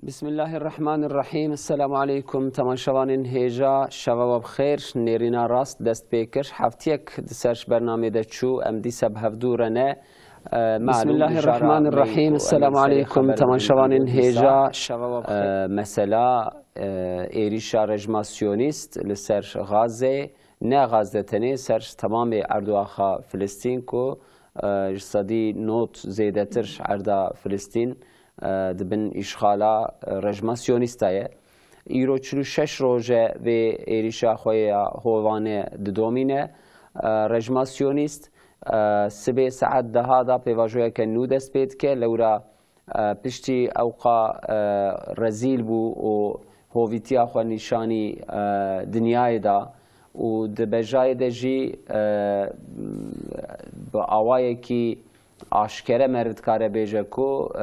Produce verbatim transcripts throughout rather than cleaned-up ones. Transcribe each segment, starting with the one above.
Bismillahirrahmanirrahim. Esselamu aleykum. Temaşevanên hêja, şeva we bi xêr. Nêrîna rast dest pê kir. Heftiyek di ser ji bernamê de çû. Em dîsa bi hevdû re ne. E, malûm, Bismillahirrahmanirrahim. Esselamu aleykum. Temaşevanên hêja, şeva we bi xêr. E, mesela, e, êrîşa rejma siyonîst li ser Gazê, ne Gazê tenê, ser temamê erdoaxa Filistîn ku, e, ji sedî nod zêdetir erda Filistîn, e, di bin îşxala, e, rejma siyonîsta ye. Îro çil û şeş roj e vê êrîşa xwe ya hovane didomîne, e, rejma siyonîst, e, sibê saet deha da pêvajoyeke nû dest pê dike, lewra, e, piştî ewqa, e, rezîl bû û hovîtiya xwe nîşanî, e, dinyayê da û di bejayê de jî, e, bi awayekî aşkere meriv dikare bêje ku, e,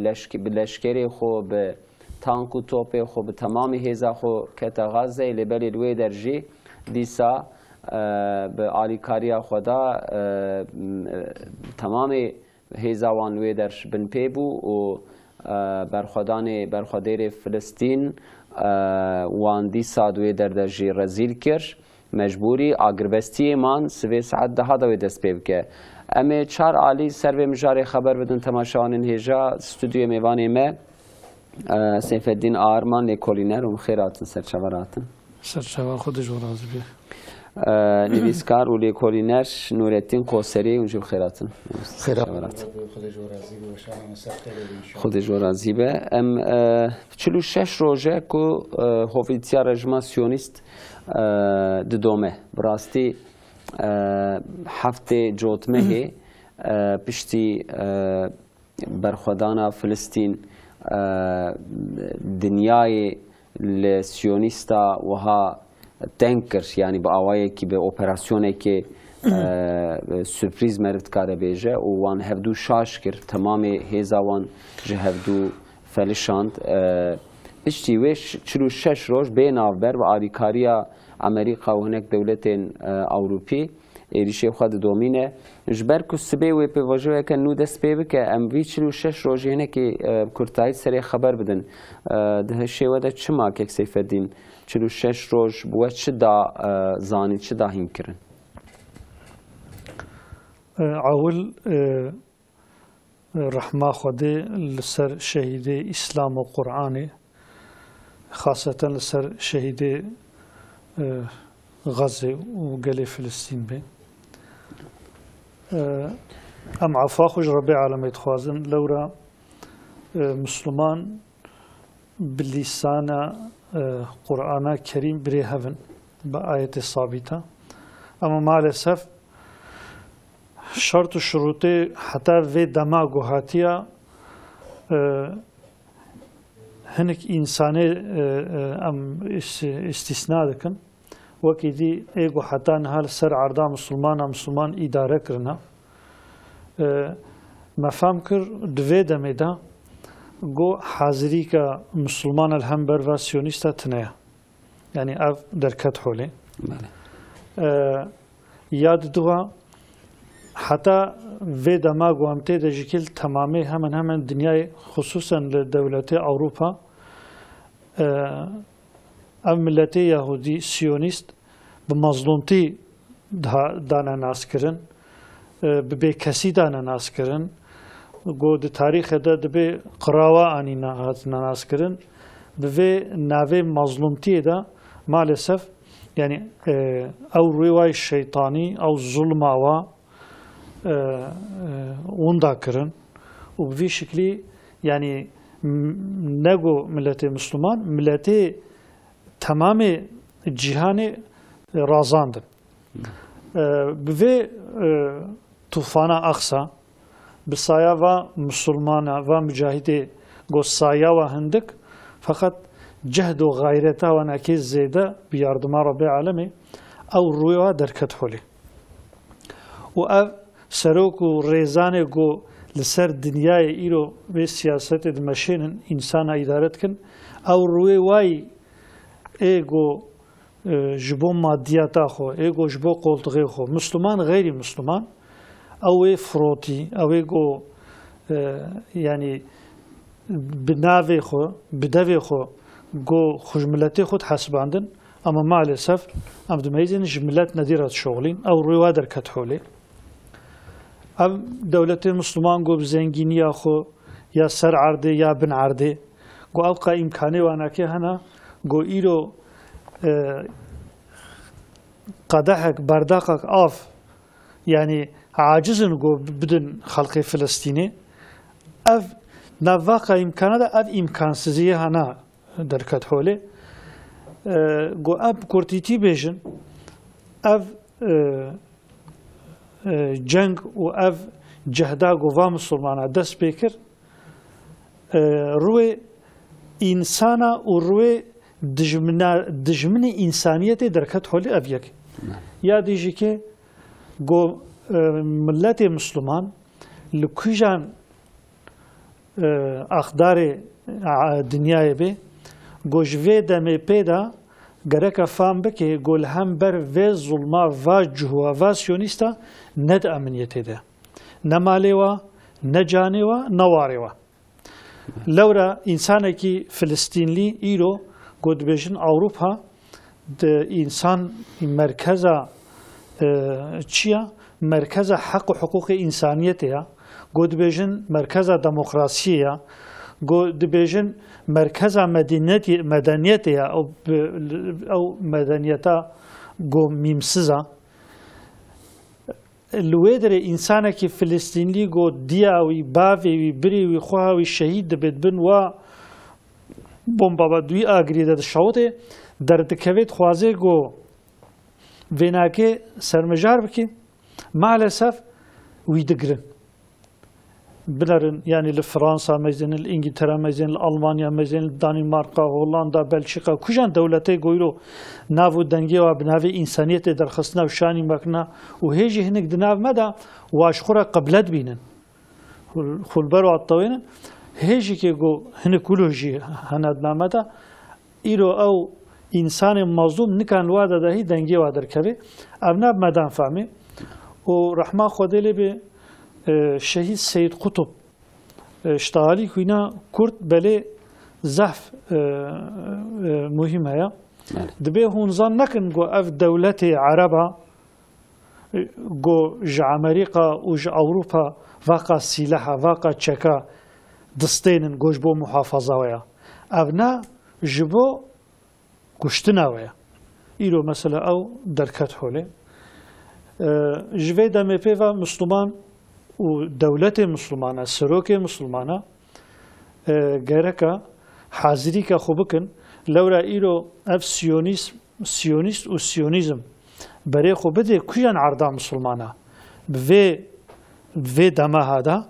leşk-, bi leşkerê xwe, bi tank û topê xwe, bi temamî hêza xwe kete Gazeyê, lê belê li wê der jî dîsa, e, bi alîkariya xwe da, e, m-, e, temamê hêza wan li wê der binpê bû û, e, berxwedanê, berxwedêrê Filistîn, e, wan dîsa di wê der de jî rezîl kir. Mecbûrî agirbestiyê man, sivê saet deha de wê dest pê bike. Em ê çar alî ser vê mijarê xeber bidin temaşevanên hêja. Stûdyoyê mêvanê me, e, Seyfeddîn Arman, lêkolîner û bi xêr hatin, ser çava rahatin. Ser çava, Xwedê ji we razî be. E, nivîskar û lêkolîner Nûrettin Koserî, hûn jî bi xêr hatin. Xêr Ser çava rahatin. Xwedê ji we razî be, weşana me ser xêrê be înşallah. Xwedê ji we razî be. Em, e, çil û şeş roj e ku, e, hovîtiya rejima siyonîst, e, didome. Bi rastî, e, heftê cotmehê, e, piştî, e, berxwedana Filistîn, e, dinyayê li siyonîsta wiha teng kir, yanî bi awayekî, bi operasyonekê, e, sürprîz meriv dikare bêje û wan hevdû şaş kir, temamê hêza wan ji hevdû felişand. E, piştî wê ş-, çil û şeş roj bê navber bi alîkariya Amerîka û hinek dewletên, e, Ewropî êrîşê xwe didomîne. Ji ber ku sibê wê pêvajoyeke nû dest pê bike, em vî çil û şeş rojê hinekî, e, bi kurtayî serê xeber bidin. E, di hişê we de çima, kek Seyfeddîn, çil û şeş roj bi we çi da, e, zanîn, çi da hîn kirin? E, ewil, e, Rehma Xwedê li ser şehîdê Îslam û Qur'anê, xaseten li ser şehîdê, e, Xezê û gelê Filistîn be. E, em efa xwe ji Rebbê Alemê dixwazin. Lewra, e, Misliman bi lîsana, e, Qur'ana Kerîm birê hev in, bi ayetê sabît e. Ama maalesef şert û şurûtê heta vê dema ku hatiya, e, hinek însanê, e, e, em îs-, îstîsna dikin. Wekî dî ê ku heta niha li ser erda misilmana misilman îdare kirine. E, me fehm kir di vê demê de ku hazirîka misilmana li hember va siyonîsta tune ye. Yanî ev derket holê. Belê. E, ya diduha heta vê dema ku em tê de jî kil temamê hemen hemen dinyayê, xisûsen li dewletê Ewropa, e, ev miletê Yahûdî, Siyonîst bi mazlûmtî da-, dane naskirin, e, bi bêkesî dane naskirin. Ku di tarîxê de dibê qirawa anîne hatine naskirin. Bi vê navê mazlûmtiyê de maalesef, yanî, e, ew rûyê wa yê şeytanî, ew zulma wa, e, e, winda kirin û bi vî şiklî, yanî, m-, ne ku miletê Misliman, miletê temamê cîhanê razandin. E, bi vê, e, tufana Aqsa, bi saya va Misilmana, va mucahidê, ku saya wa hindik, feqet cehd û xayreta wan eke zêde bi yardima Rebbê Alemê, ew rûyê wa derket holê. Û ev serok û rêzanê ku li ser dinyayê îro vê siyasetê dimeşênin, însana îdare dikin, ew rûyê wayî ê ku, e, ji bo madiyata xwe, ê ku ji bo qoltixê xwe, Misliman, xeyrî Misliman, ew ê firotî, ew ê ku, e, yanî bi navê xwe, bi devê xwe, go xwe ji miletê xwe dihesibandin, ama maalesef em dimeyzên ji milet nedî re dişoxlîn, ew rûyê wa derket holê. Ev dewletê Misliman go bi zengîniya xwe ya ser erdê ya bin erdê, go ew qa îmkanê wanakê hena, go îro, e, qedehek, berdaqek av, yanî aciz in go bidin xelkê Filistînê. Ev nav vaqa îmkana de ev îmkansiziyê hana derket holê. E, go ev kurtîtî bêjin, ev, e, e, ceng û ev cehda go va misilmana dest pê kir, e, rûyê însana û rûyê dijmina-, dijminê însaniyetê derket holê ev yek. Ya dî jî ke go, e, miletê misliman li kujan, e, aqdarê, a, dinyayê bê, go ji vê demê pê de gereke fam bike, go li hember vê zulma, va cihûa, va siyonîsta ne di eminiyetê de. Ne malê wa, ne canê wa, ne warê wa. Lewra însanekî Filistînlî îro, go dibêjin Ewropa, di însan merkeza, e, çi ya? Merkeza heq û hiqûqê însaniyetê ya. Go dibêjin merkeza demokrasiyê ya. Go dibêjin merkeza medînetî-, medeniyetê ya. Ew bi-, ew medeniyeta go mîmsiz a. Li wê derê însanekî Filistînlî go diya wî, bavê wî, birê wî, xweha wî şehîd dibê, di bin wa bomba ve di wî agirî de dişewitê, derdikeve, dixwaze go vênakê sermijar bike, maalesef wî digirin. Binerin, yanî li Fransa meyzên, li Îngîltere meyzên, li Almanya meyzên, li Danîmarka, Hollanda, Belçîka, kujan dewletê go îro nav û dengê wa bi navê însaniyetê derxistina û şanî mekina û hê jî hinek di nav me de wa ji xwe re qeble dibînin. Xul-, xulber û attawênin. Hê jî ke go hinek wilo jî hene di nav me de, îro ew însanê mazlûm nikan li wa de dahî dengê wa derkevê. Ev ne bi me dan famê. Û rehma Xwedê lê bê, e, şehîd Seyîd Qutub, e, ji tehalî xwîna kurt belê zehf, e, e, muhîm heye. Belê. Dibê hûn zan nekin ku ev dewletê ereba, e, ku ji Amerîka û ji Ewropa vaqa sîleha, vaqa çeka distênin ku ji bo muhafaza we ya. Ev ne ji bo kuştina we ye. Îro mesela ew derket holê. E, ji vê demê pê ve Misliman û dewletê Mislimana, serokê Mislimana, e, gereka hazirîka xwe bikin. Lewra îro ev siyonîst, siyonîst û siyonîzm berê xwe bidê kuyan erda Mislimana. Bi vê, bi vê dema hada,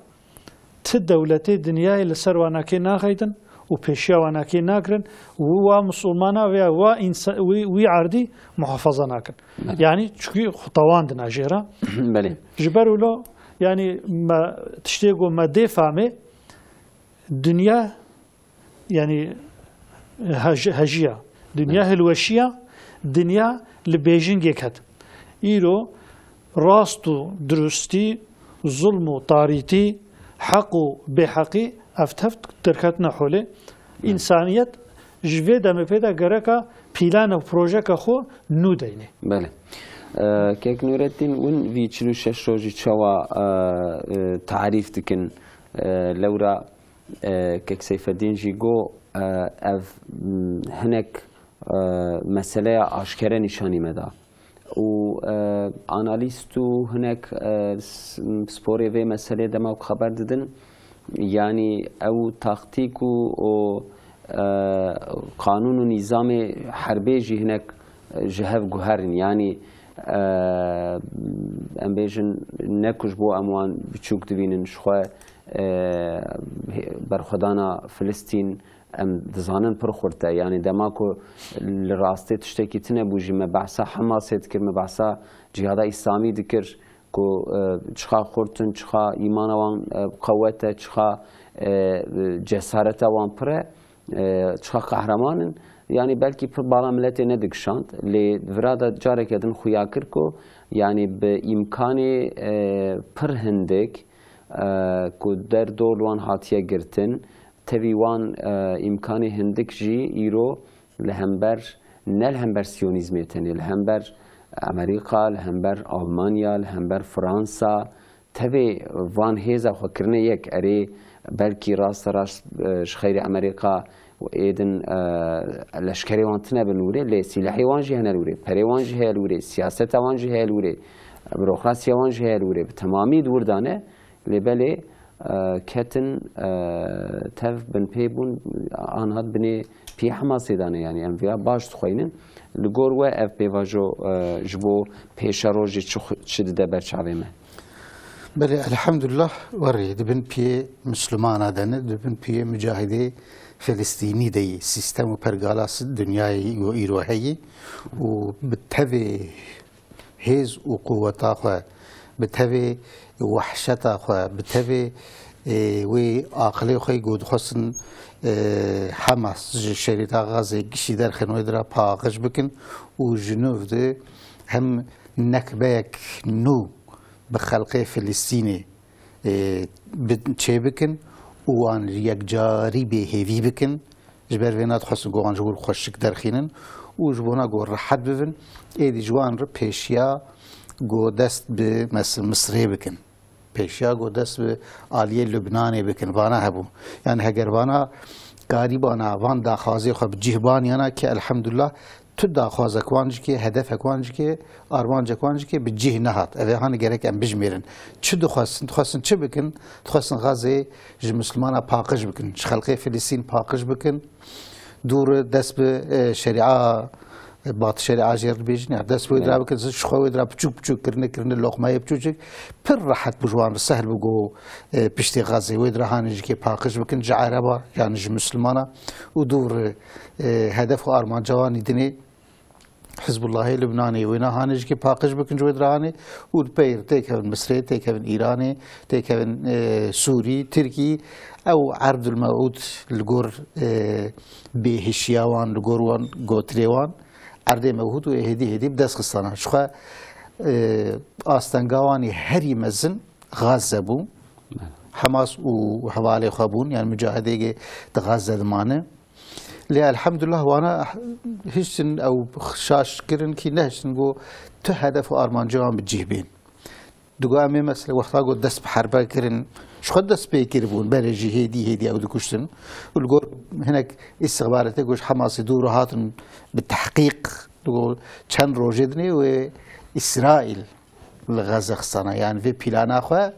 ti dewletê dinyayê li ser wanakê naxeydin û pêşiya wanakê nagirin û wa misilmana veya wa însa-, wî, wî erdî muhafaza nakin. Belê. Yanî çikî xwe tawandina jê re. Belê. Ji ber wilo, yanî me tiştê ku me dê famê, dinya, yanî hej-, hejiya, dinya, belê, hilweşiya, dinya li Bêjingê ket. Îro rast û durustî, zulm û tarîtî, heq û bêheqî ev tevt derketine holê. Belê. Însaniyet ji vê demê pê de gereka pîlan û projeka xwe nû deynê. Belê. E, Kek Nurettin, hûn vî çil û şeş rojî çawa, e, e, tarîf dikin? E, lewra, e, Kek Seyfeddîn jî got, e, ev, m, hinek, e, meseleya aşkere nîşanî me da. Û, e, analîst û hinek, e, s-, pisporê vê meselê dema ku xeber didin, yanî ew taktîk û, û, e, qanûn û nîzamê herbê jî hinek, e, ji hev guher in. Yanî, e, em bêjin, ne ku ji bo em wan biçûk dibînin, ji xwe, e, berxwedana Filistîn, em dizanin pir xurt e. Yanî dema ku li rastê tiştekî tune bû jî, me behsa Hemasê dikir, me behsa Cîhada Îslamî dikir ku, e, çiqa xurt in, çiqa îmana wan, e, qewet e, çiqa, e, cesareta wan pir e, e, çiqa qehreman in. Yanî belkî pir bala miletê nedigişand, lê vira de careke din xuya kir ku, yanî bi îmkanê, e, pir hindik, e, ku der dor li wan hatiye girtin, Tevî wan, e, îmkanê hindik jî îro li hember, ne li hember siyonîzmê tenê, li hember Amerîka, li hember Almanya, li hember Fransa, tevê van hêza xwe kirine yek. Erê, belkî raste rast, e, ji xeyrê Amerîka êdin, e, leşkerê wan tine bin wûrê, lê sîlehê wan jî hene li wûrê, perê wan jî heye li wûrê, siyaseta wan jî heye li wûrê, burokrasiya wan jî heye li wûrê. Bi temamî di wir de ne, lê belê, e, ketin, e, tev bin pê bûn, an hat binê piyê Hemasê de ne, yanî em vêya baş dixweynin. Li gor we ev pêvajo, e, ji bo pêşerojê çi xu-, çi dide ber çavê me? Belê, elhamdulillah, werê di bin piyê Mislimana de ne, di bin piyê mucahidê Filistînî de yî. Sîstem û pergala si-, dinyayê wê îro heyî û bi tevê hêz û quweta xwe, bi tevê wehşeta xwe, bi tevê, e, wê aqilê xwe ku dixwestin, e, Hamas ji şerîta Gazê gişî derxin wê dira paqij bikin û ji nûv de hem nekbeyek nû bi xelqê Filistînê, e, bi-, çêbikin û wan yekcarî bêhêvî bikin. Ji ber vê ne dixwestin ku wan ji wir xweşik derxînin û ji bona ku rehet bibin, êdî ji wan re pêşiya ku dest bi mes-, Misirê bikin. Pêşiya ku dest bi aliyê Lubnanê bikin. Vana hebû. Yani heger vana karîbana van daxwazê xwe bi cih baniyana ki elhamdulillah tu daxwazek wan jikê, hedefek wan jikê, armancek wan jikê bi cih nehat. Ev ê hani gerek em bijmêrin. Çi dixwestin? Dixwestin çi bikin? Dixwestin Gazê ji Mislimana paqij bikin. Ji xelqê Filistîn paqij bikin. Dûr dest bi, e, şerîa, e, bat şerîa jê re dibêjin. Ya dest bi wê dira bikin. Ji xwe wê dira piçûk piçûk kirine, kirine loqmeyê piçûçik. Pir rehet bû ji wan re, sehl bû ku, e, piştî Gazê wê dira hani jikê paqij bikin. Ji Ereba, yani ji Mislimana û dûr, e, hedef û armanca wan î dinê Hizbullahê Lubnanê wê nahane jikê paqij bikin ji wê dirahanê û li peyr têkevin Misrê, têkevin Îranê, têkevin, e, Sûrî, Tirkî. Ew erdul mewûd li gor, e, bêhişiya wan, li gor wan, gotirê wan, erdê mewhûd wê hêdî hêdî bi dest xistana. Ji xwe, e, astenga wan ê herî mezin Gaze bû. Hamas û hevalê xwe bûn, yani mucahidê di Gaze dimane. Lê elhamdulillah wana hiştin ew şaş kirin ki nehiştin ku tu hedef û armancê wan bi cih bên. Digo em ê mesela wexta ku dest bi herbe kirin, ji xwe dest pê kiribûn, berê jî hêdî hêdî ew dikuştin. Û li gor hinek îstixbaratê ku ji Hamasê dûr hatin bi tehqîq, digo çend rojê dinê wê Îsraîl li Gaze xistana. Yani vê plana xwe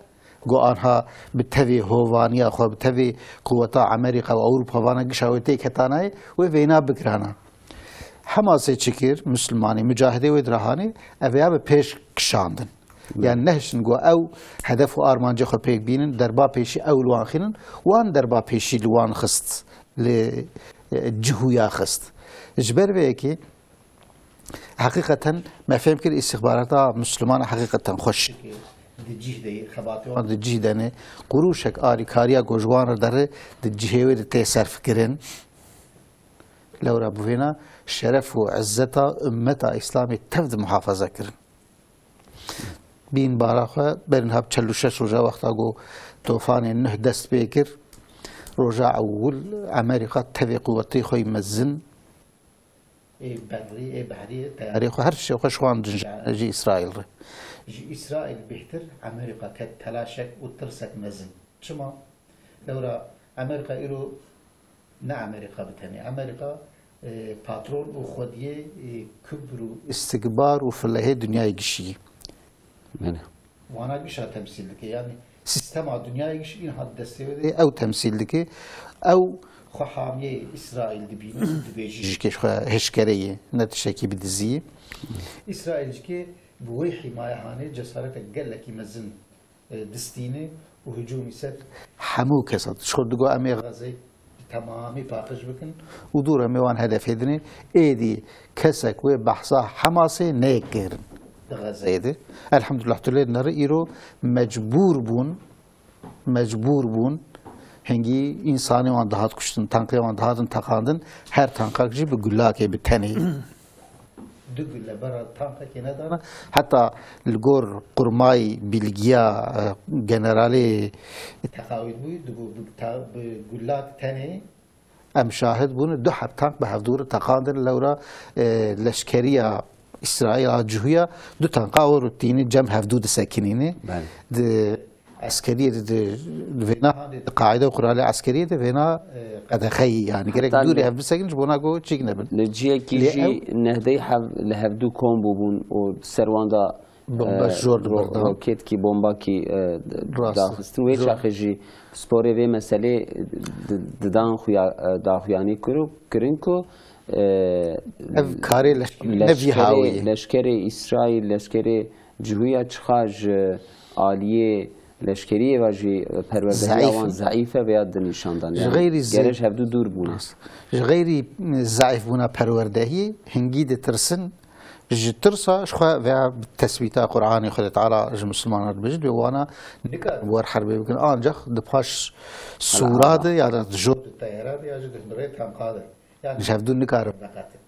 Ku anha bi tevê hovaniya xwe, bi tevê quweta Amerîka û Ewropa vana gişa wê têketanayê, wê vêna bikirana. Hemasê çi kir? Mislimanê, mucahidê wê dirahanê, ev ya bi pêş kişandin. Yani nehiştin ku ew hedef û armancê xwe pêk bînin, derba pêşî ew li wan xînin, wan derba pêşî li wan xist, li, e, cihûya xist. Ji ber vê yekê Heqîqeten me fêm kir îstixbarata Mislimana heqîqeten xweş. Di cih de ye, xebatê wan di cih de ne. Qurûşek arîkariya ku ji wan re dere di cihê wê de tê serfkirin. Lewra bi vêna şeref û izzeta ummeta Îslamê tev di muhafaza kirin. Bîn bara xwe berin hab çel û şeş roja wexta ku tofanê Nuh dest pê kir. Roja ewil Amerîka tevê quwetê xwe yî mezin Ê berrî, ê behrî, teyarê xwe, her tiştê xwe şiwandin ji, ji Îsraîl re. Ji Îsraîl bêhtir Amerîka ket telaşek û tirsek mezin. Çima? Lewra Amerîka îro ne Amerîka bi tenê. Amerîka, e, patron û xwediyê, e, kibr û îstikbar û filehê dinyayê gişî ye. Belê. Wana gişa temsîl dike. Yani sîstema dinyayê giş înha di destê wê de ye, ew temsîl dike. Ew xwe hamiyê Îsraîl dibîne û dibêje. Ji kêş xwe hişkere ye, ne tiştekî bi dizî ye. Îsraîl jikê bi wê hîmayehanê cesaretek gelekî mezin, e, distîne û hicûmî ser hemû kesan. Ji xwe digo em ê Xezê bi temamî paqij bikin. Û dû re me wan hedefê dinê. Êdî kesek wê behsa Hemasê neyê kirin di Xezeyê de. Elhamdulillah tu lê dinere îro mecbûr bûn, mecbûr bûn. Hingî însanê wan dihat kuştin, tankê wan dihatin teqandin. Her tankak jî bi gulakê, bi tenê. du gule bera tankekê nedana. Heta li gor qurmay bilgiya, e, generalê teqawîd bû, digot bi ta-, bi gulak tenê. Em şahid bûne, du heb tank bi hevdû re teqandin, lewra, e, leşkeriya Îsraîl a cihûya du tanka ew rutînî cem hevdû disekinîne. Belê. Di eskeriyê de, di, di vêna, di qaîde û quralê eskeriyê de vêna, e, qedexeyî, yani gerek Heta dûrî li, hev bisekin ji bona ku çîk nebin. Li ciyekî Lê jî ew nehdey hev li hevdû kom bûbûn û ser wan da, Bomba e, jor ro-, diberdan. Roketkî, bombakî, e, d-, Rast. Daxistin. Wê Jor. Çaxê jî pisporê vê meselê di-, didan xuya-, e, daxuyanî kir û kirin ku, e, Ev karê leşkerî ne vî leşkerê, hawî. Leşkerê Îsraîl, leşkerê cihûya çiqa ji aliyê leşkeriyê ve jî perwerdehiya Zeîf wan in. Zeîf e veya di nîşan dan. Ji Yani xeyrî zê-, gerek ji hevdû dûr bûne. Rast. Ji xeyrî, e, zeîf bûna perwerdehiyê, hingî ditirsin, ji tirsa ji xwe veya bi tesbîta Qur'anê Xwedê Teala ji Mislimanan dibêjin, wê wana nikarin bi wer herbê bikin. Ancax di paş sûra de ya da di jor teyara de ya jî di hundirê tanka de. Yani ji hevdû nikarin veqetin.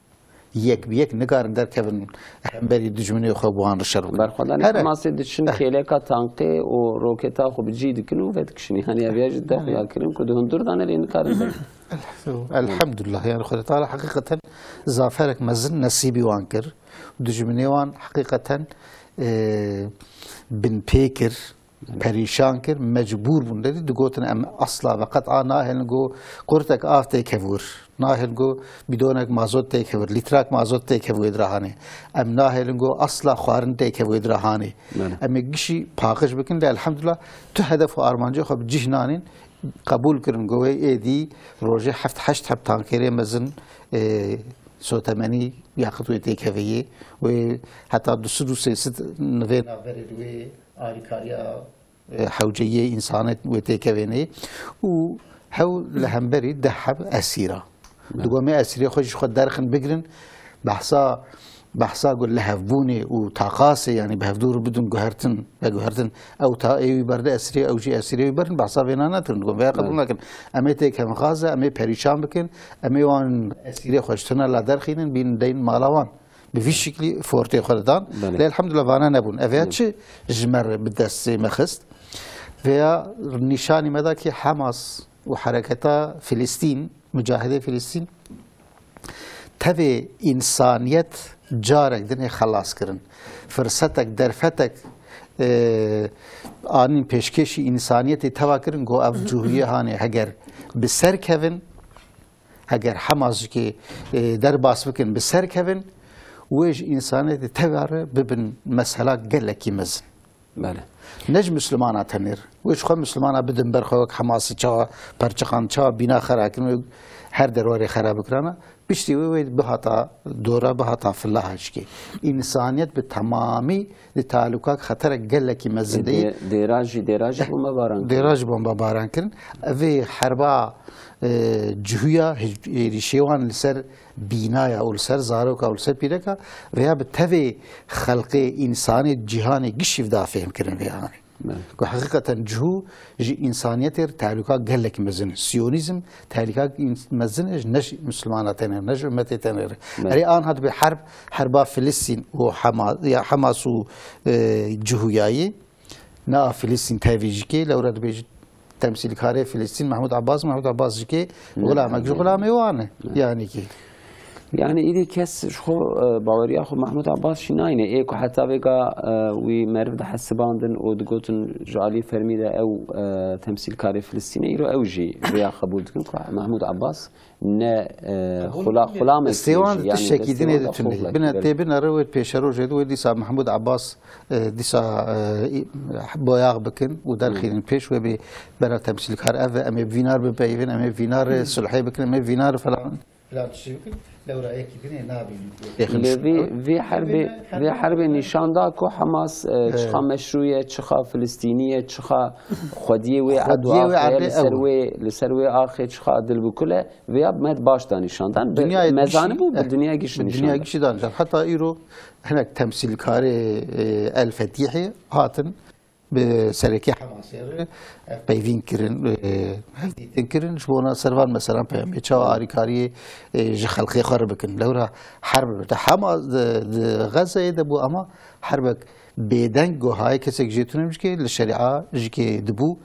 Yek bi yek nikarin derkevin hemberî dijminê xwe bi wan re şer bikin. Berxwedanê Here. Hamasê diçin Eh. kêleka tankê û roketa xwe bi cî dikin û vedikişin. Yani ev ya jî de xuya kirin ku di hundir de ne lê nikarin verin. Elhamdulillah, yani Xwedê Teala heqîqeten zaferek mezin nesîbî wan kir. Dijminê wan heqîqeten, e, binpê kir, perîşan kir, mecbûr bûn. Derî digotin, em asla ve qet'a nahêlin ku qurtek av têkev wir. Nahêlin ku bîdonek mazot têkev wir, lîtrak mazot têkev wê dirahanê. Em nahêlin ku asla xwarin têkev wê dirahanê. Belê. Em ê gişî paqij bikin, lê elhamdulillah tu hedef û armancê xwe bi cih nanîn. Qebûl kirin ku wê êdî rojê heft heşt heb tankêrê mezin, e, sotemenî yaqit wê têkeveyê. Wê heta du sed û sê sed nivê navberê di wê alîkariya, e, hewceyiyê însanê wê têkevênê û hew li hemberî deh heb esîra. Digo em ê esîrê xwe ji xwe derxin bigirin. Behsa, behsa ku lihevbûnê û taqasê, yanî bi hevdû re bidin guhertin, veguhertin. Ew ta ê wî berde esîrê, ew jî esîrê wî berin, behsa vêna nekirin. Digo em vê qebûl nekin. Em ê têkevin xaze, em ê perîşan bikin, em ê wan esîrê xwe ji tunela derxînin, bînin deyn mala wan. Bi vî şiklî fortê xwe didan. Belê. Lê elhamdulillah vana nebûn. Ev ya çi ji me re bi destê me xist? Vêya nîşanî me da ki Hamas û hereketa Filistîn, mucahidê Filistîn, tevê însaniyet carek din ê xelas kirin. Firsetek, derfetek, e, anîn pêşkêşî însaniyetê teva kirin, got ev cihûyê hanê heger bi ser kevin, heger Hamas jî, e, derbas bikin, bi ser kevin, wê ji însaniyetê teva re bibin mesela gelekî mezin. Belê. Ne ji Mislimana tenê re. Wê ji xwe Mislimana bidin ber xwe wek Hamasî çawa perçiqand, çawa bîna xera kirin, wê her derwarê xera bikirana. Piştî wê, wê bihata dora, bihata filaha jikê. Însaniyet bi temamî di tehlûkak xeterek gelekî mezin de ye. Dê-, dêra jî, dêra jî bombebaran kirin. Dêra jî bombebaran kirin. Evê herba, e, cihûya hêj-, hêrîşê wan li ser bînaya û li ser zaroka û li ser pîreka veya bi tevê xelqê, însanê, cîhanê gişî vida fêhm kirin vê anê. Belê. Ku heqîqeten cihû ji însaniyetê re tehlûka gelek mezin e. Siyonîzm tehlûka ins-, mezin e, ne ji Mislimana tenê, ne ji ummetê tenê re. Belê. Erê an hat bi herb, herba Filistîn û Hema-, ya Hamas û, e, cihûyayê, ne a Filistîn tevî jikê, lewra dibêjit temsîlkarê Filistîn Mehmûd Abbas, Mehmûd Abbas jikê Ne, xulamek ji ne. xulamê wan e. Ne. Yanî ki. Yani îdî kes ji xwe, e, baweriya xwe Mehmûd Abbas jî nayne. Ê ku heta vêga, e, wî meriv dihesibandin û digotin ji alî fermî de ew, e, temsîlkarê Filistîn e, îro ew jî vêya qebûl dikin ku Mehmûd Abbas ne, e, Qebûl xula-, dikin. xulamekî Destê wan jî, di yani tiştekî destê dinê wan de di tune. Xulek Bine belê. Tê bine re wê pêşerojê de wê dîsa Mehmûd Abbas, e, dîsa, e, boyax bikin û derxînin pêş wê bê bera temsîlkar ev e, em ê bi vînar bipeyivin, em ê bi vînar, e, sulhê bikin, em ê bi vînar falan. Plan tiştê bikin, lewra yekî dinê nabînin. Yekî Lê vî, nişan. vî herbê, Vê herbê vî herbê nîşan da ku Hamas, e, Evet. çiqa meşrû ye, çiqa Filistînî ye, çiqa xwediyê wê Xwediyê wê erdê axê, erdê li ser ew. wê, li ser wê axê çiqa dilbikul e, vêya me baş da nîşan dan. Bi Dinyayê mezanî gişî, bû, bi eh, dinyayê gişî bi nîşan dinyayê dan. gişî da nîşan. Heta îro hinek temsîlkarê, e, El Fetîhê hatin, bi serekê Hemasê re, e, peyvîn kirin, e, hevdîtin kirin, ji bona ser van meselan peyamê çawa alîkariyê, e, ji xelkê xwe re bikin. Lewra herb bi te Hamas di, di Xezeyê de bû, ama herbek bêdeng ku hayê kesek jê tune bike, li şerîa jikê dibû,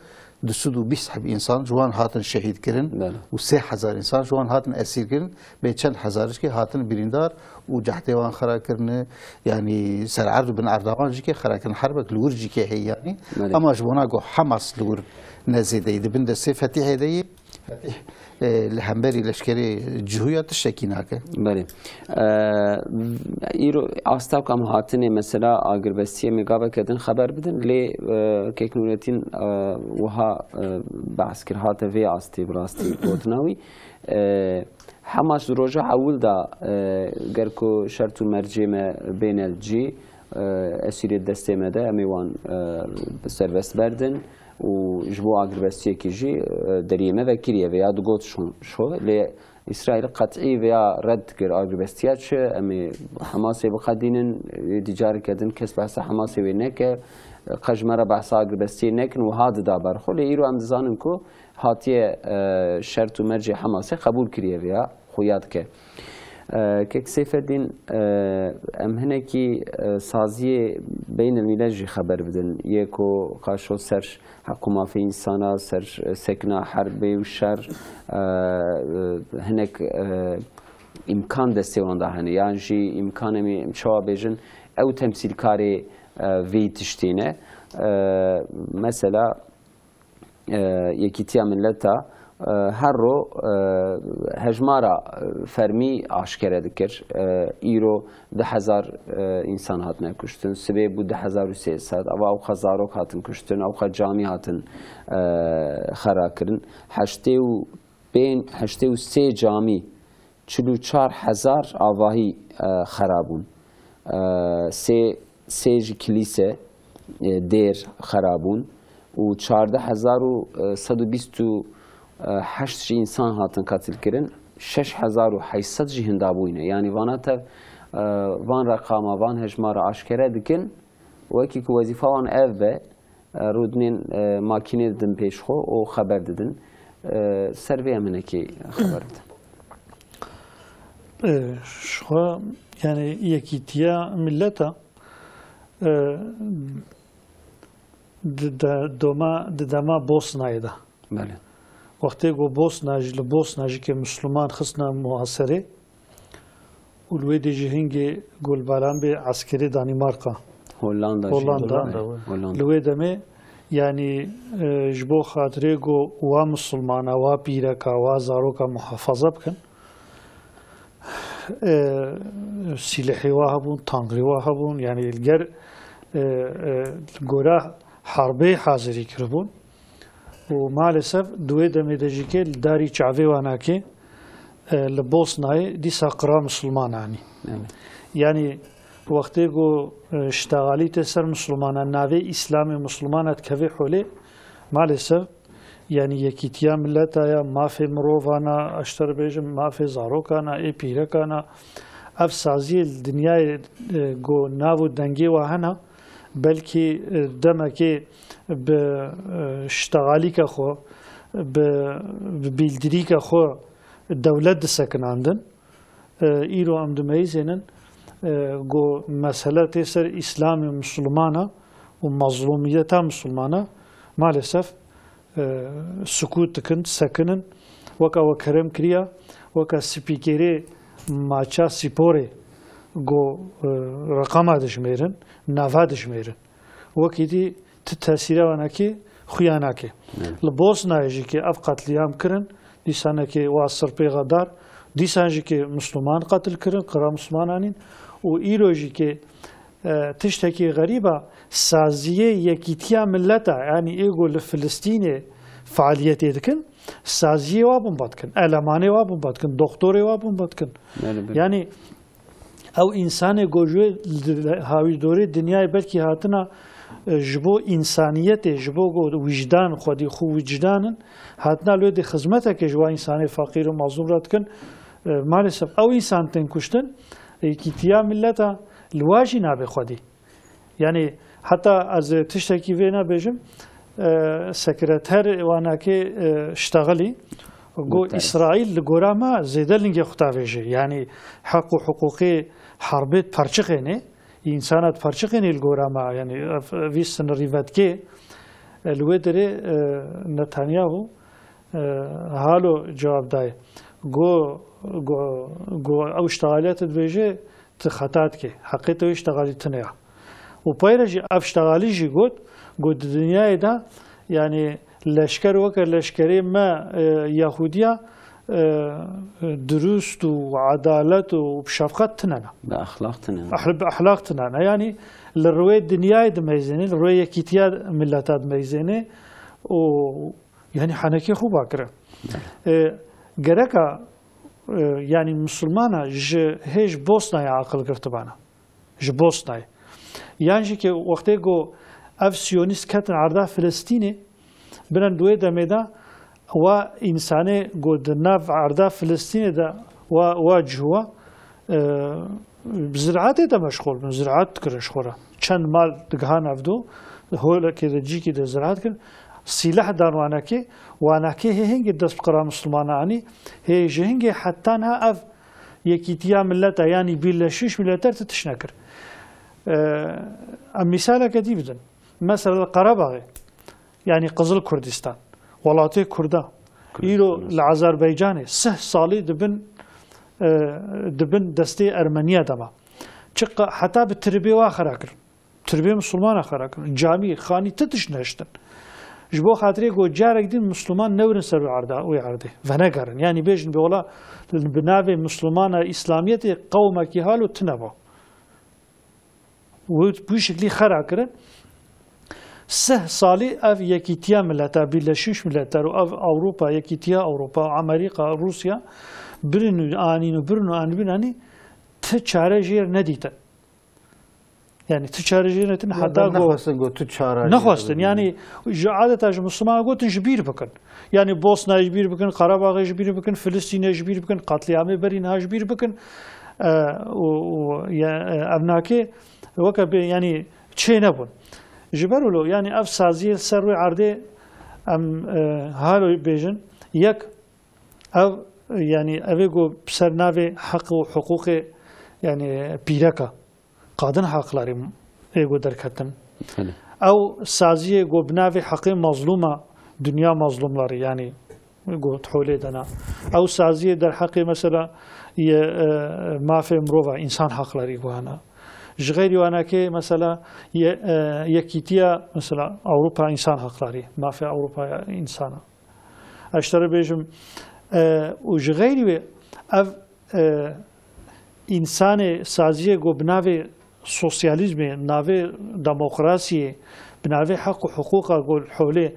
du sed û bîst heb însan ji wan hatin şehîd kirin Belê. û sê hezar însan ji wan hatin esîr kirin, bê çend hezar jikê hatin birîndar û cehdê wan xera kirine, yanî ser erd û bin erda wan jikê xera kirin. Herbek li wir jikê heye yanî. Belê. Ama ji bona ku Hamas li wir ne zêde ye, di bin destê Fetîhê de ye. Fetîh, e, li hemberî leşkerê Cihûya tiştekî nake. Belê. E, îro asta ku em hatinê mesela agirbestiyê me gaveke din xeber bidin, lê, e, Kek Nûretîn, e, wiha, e, behs kir, hate vê astê bi rastî gotina wî. E, Hamas di roja ewil de, e, ger ku şert û mercê me bêne li cî, e, esîrê destê me de, em ê wan, e, serbest berdin û ji bo agirbestiyekê jî, e, deriyê me vekiriye veya digot şo, şo. Lê Îsraîl qet'î veya red dikir agirbestiya çi, em ê Hamasê biqedînin, êdî careke din kes behsa Hamasê wê neke, qe ji me re behsa agirbestiyê nekin, wiha dida ber xwe. Lê îro em dizanin ku hatiye, e, şert û mercê Hamasê qebûl kiriye veya xuya dike. E, Kek Seyfeddîn, e, em hinekî, e, saziyê beynelmîlel jî xeber bidin. Yê ku qaşo ser heq û mafê însana, ser, e, sekina herbê û şer, e, e, hinek, e, îmkan destê wan de hene. Yan jî îmkan em ê, em çawa bêjin, ew temsîlkarê, e, vê tiştê ne. E, mesela, e, Yekîtiya Milleta, e, her ro, e, hejmara, e, fermî aşkere dikir. E, îro du hezar, e, însan hatine kuştin, sibê bû du hezar û sê sed, ava ew xwe zarok hatin kuştin, ew xwe camî hatin, e, xera kirin. Heştê û pênc, heştê û sê camî, çil û çar hezar avahî, e, xera bûn. E, sê, sê jî kilîse, e, dêr xera bûn û çardeh hezar û sed û bîst û heşt jî însan hatin qetil kirin, şeş hezar û heşt sed jî hinda bûyne. Yanî vana tev, e, van reqama, van hejmara aşkere dikin, wekî ku wezîfa wan ev be, e, rûdinên, e, makînê didin pêş xwe û xeber didin. E, ser vê em hinekî xeber bidin. E, ji xwe, yanî Yekîtiya Milleta, e, di de-, doma, di dema Bosnayê de. Belê. Wextê ku Bosna jî, li Bosna jî ke Misliman xistine muhaserê, û li wê dê jî hingê golbaran bê eskerê Danîmarka. Hollanda jî. Hollanda. Hollanda, wê. Hollanda. Li wê demê, yanî, e, ji bo xatirê ku wa misilmana, wa pîreka, wa zaroka muhafaza bikin, e, sîlehê wa hebûn, tangrê wa hebûn, yanî li ger, e, e, li gora herbê hazirî kiribûn. Û maalesef di wê demê de jî ke li darî çavê wan ake, e, li Bosnayê dîsa qira misilman anî. Evet. Yanî wextê ku, e, ştexalî tê ser misilmanan, navê Îslamê misilmana dikeve holê, maalesef, yanî yekîtiya mileta ya, mafê mirovana, ez ji te re bêjim, mafê zarokana, ê pîrekana, ev saziyê li dinyayê, e, ku nav û dengê wa hena, belkî, e, demekê bi, e, ştexalîka xwe, bi, bi bîldirîka xwe dewlet disekinandin. E, îro em dimeyzênin, e, ku mesele tê ser Îslamê Misilmana û mezlûmiyeta Misilmana maalesef, e, sukût dikin, disekinin. Weka we kerem kiriya, weka spîkerê maça sîporê ku, e, reqama dijmêrin, nava dijmêrin. Wekî dî ti tesîra wanakî xuya nake. Evet. Li Bosnayê jî ke ev qetlîam kirin, dîsanekê wa sirpê xedar, dîsan jî ke Misliman qetil kirin, qira Misliman anîn û îro jî ke, e, tiştekî xerîb e, saziyê Yekîtiya Mileta, yanî ê ku li Filistînê faaliyetê dikin, saziyê wa bomba dikin, elemanê wa bomba dikin, doktorê wa bomba dikin. Belê, belê. Yanî ew însanê ku ji wê hawîrdorê dinyayê belkî hatina, e, ji bo însaniyetê, ji bo ku wijdan, xwedî xwe wijdan in, hatina li wê dê xizmeteke ji wa însanê feqîr û mazlûm re dikin. E, maalesef ew însan tên kuştin, Yekîtiya Mileta li wa jî nabe xwedî. Yanî Heta ez ê tiştekî vê nebêjim, e, sekreter wanakê, e, ştexilî, got, Guterres. Îsraîl li gora me zêde lingê xwe tavêje. Yanî heq û hiqûqê herbê diperçixêne, însana diperçixêne li gora me. Yanî ev, vî sinirîvetkê, e, li wê derê, e, Netanyahu, e, halo cewab daye. Go, go, go ew ştexaliya tu dibêje, tu xeta dikê. Heqê te wê ştexalî tune ya. Û peyre jî ev ştexalî jî got, got di dinyayê de, yanî leşker weke leşkerê me, e, Yahudiya, e, dirust û edalet û bi şefqet tune ne. Bi exlaq tune ne. Ehl-, bi exlaq tune ne. Yanî li rûyê dinyayê dimeyzêne, li rûyê yekîtiya mileta dimeyzêne û yanî henekê xwe bakire. E, gereka, e, yanî misilmana ji hê ji Bosnayê aqil girtibana. Ji Bosnayê. Yan jî ke wextê ku ev siyonîst ketin erda Filistînê, birin di wê demê de wa însanê ku di nav erda Filistînê de wa, wa ciwa, e, bi ziraetê de meşxul bin, ziraet dikirin ji xwe re. Çend mal digihan evdo, holekê de cîkî de ziraet kirin. Sîleh dan wanekê, wanekê hê hingê dest bi qira misilmana anî, hê ji hingê heta niha ev yekîtiya mileta, yanî Birleşmiş Milletler ti tişt nekir. E, em mîsaleke dî bidin. Mesela li Qerebaxê, yanî Qizil Kurdistan, welatê Kurda, Kurdistan, îro li Azerbaycanê sih salî dibin, e, dibin destê Ermeniya de ma. Çiqa heta bi tirbê wa xera kirin. Tirbê misilmana xera kirin. Camî, xanî, ti tişt nehiştin. Ji bo xatirê ku carek din misilman newrin ser wê erda, wê erdê. Venegerin. Yanî bêjin bê wela bi navê misilmana îslamiyetê qewmekî halo tune bo. Wê bi wî şiklî xera kirin. Sih salî ev yekîtiya mileta, Birleşmiş Milletler û ev Ewropa, yekîtiya Ewropa, Amerîka, Rûsya birin û anîn û birin û anîn, birin anî ti çare jê re nedîtin. Yanî ti çare jê re nedîtin, Ya heta da go nexwestin go tu çare jê re nexwestin. Bidin. Yanî ji adeta ji Müslümana gotin ji bîr bikin. Yanî Bosnayê ji bîr bikin, Qarabaxê ji bîr bikin, Filistînê ji bîr bikin, qetlîamê berî niha ji bîr bikin. E, û, û, ya, e, ev nakê weke bê, yanî çê nebûn. Ji ber wilo, yanî ev saziyê li ser wê erdê em, e, halo bêjin, yek ev, yanî evê ku bi ser navê heq û hiqûqê, yanî pîreka, kadın hakları ê ku derketin. Belê. Ew saziyê ku bi navê heqê mazlûma, dünya mazlûmları, yanî ku holê dena. Ew saziyê derheqê mesela ye, e, mafê mirova, insan hakları ku hene. Ji xeyrî wanakê mesela ye, e, yekîtiya mesela Avrupa insan hakları, mafê Avrupa insana. Ez ji te re bêjim, e, û ji xeyrî wê ev, e, însanê saziyê ku bi navê sosyalîzmê, navê demokrasiyê, bi navê heq û hiqûqa ku li holê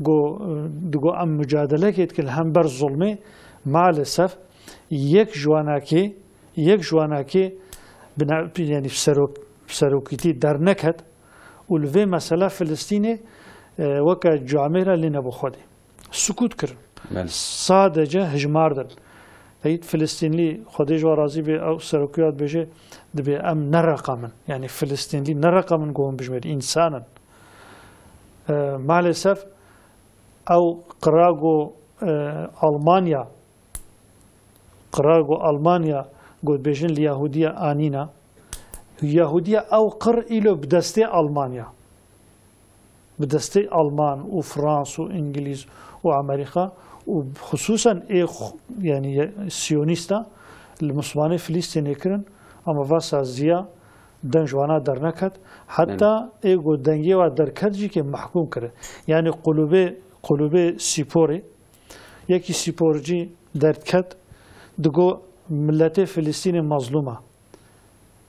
ku, e, digo em mucadelekê dikin li hember zulmê, maalesef yek ji wanakê, yek ji wanakê bi na-, yanî serok-, serokîtî derneket û li vê mesela Filistînê, e, weke camêra lê nebû Xwedê. Sukût kirin. Belê. Sadece hijmar din. Ey Filistînlî, Xwedê ji we razî bê, ew serokiya dibêje, dibê em nereqem in. Yanî Filistînlî nereqem in ku hûn bijmêrin, însan in. E, maalesef ew qira ku, e, Almanya, qira ku Almanya, ku dibêjin li Yahudiya anîna, Yahudiya ew qir îlo bi destê Almanya. Bi destê Alman û Frans û Îngilîz û Amerîka û xisûsen ê xu-, yanî ye-, siyonîsta li Mislimanê Filîstînê kirin, ama va saziya deng ji wana derneket. Heta ê ku dengê wa derket jî kê mehkûm kirin. Yanî qulubê, qulubê sîporê, yekî sîporcî derdiket, digo miletê Filîstînê mazlûm e.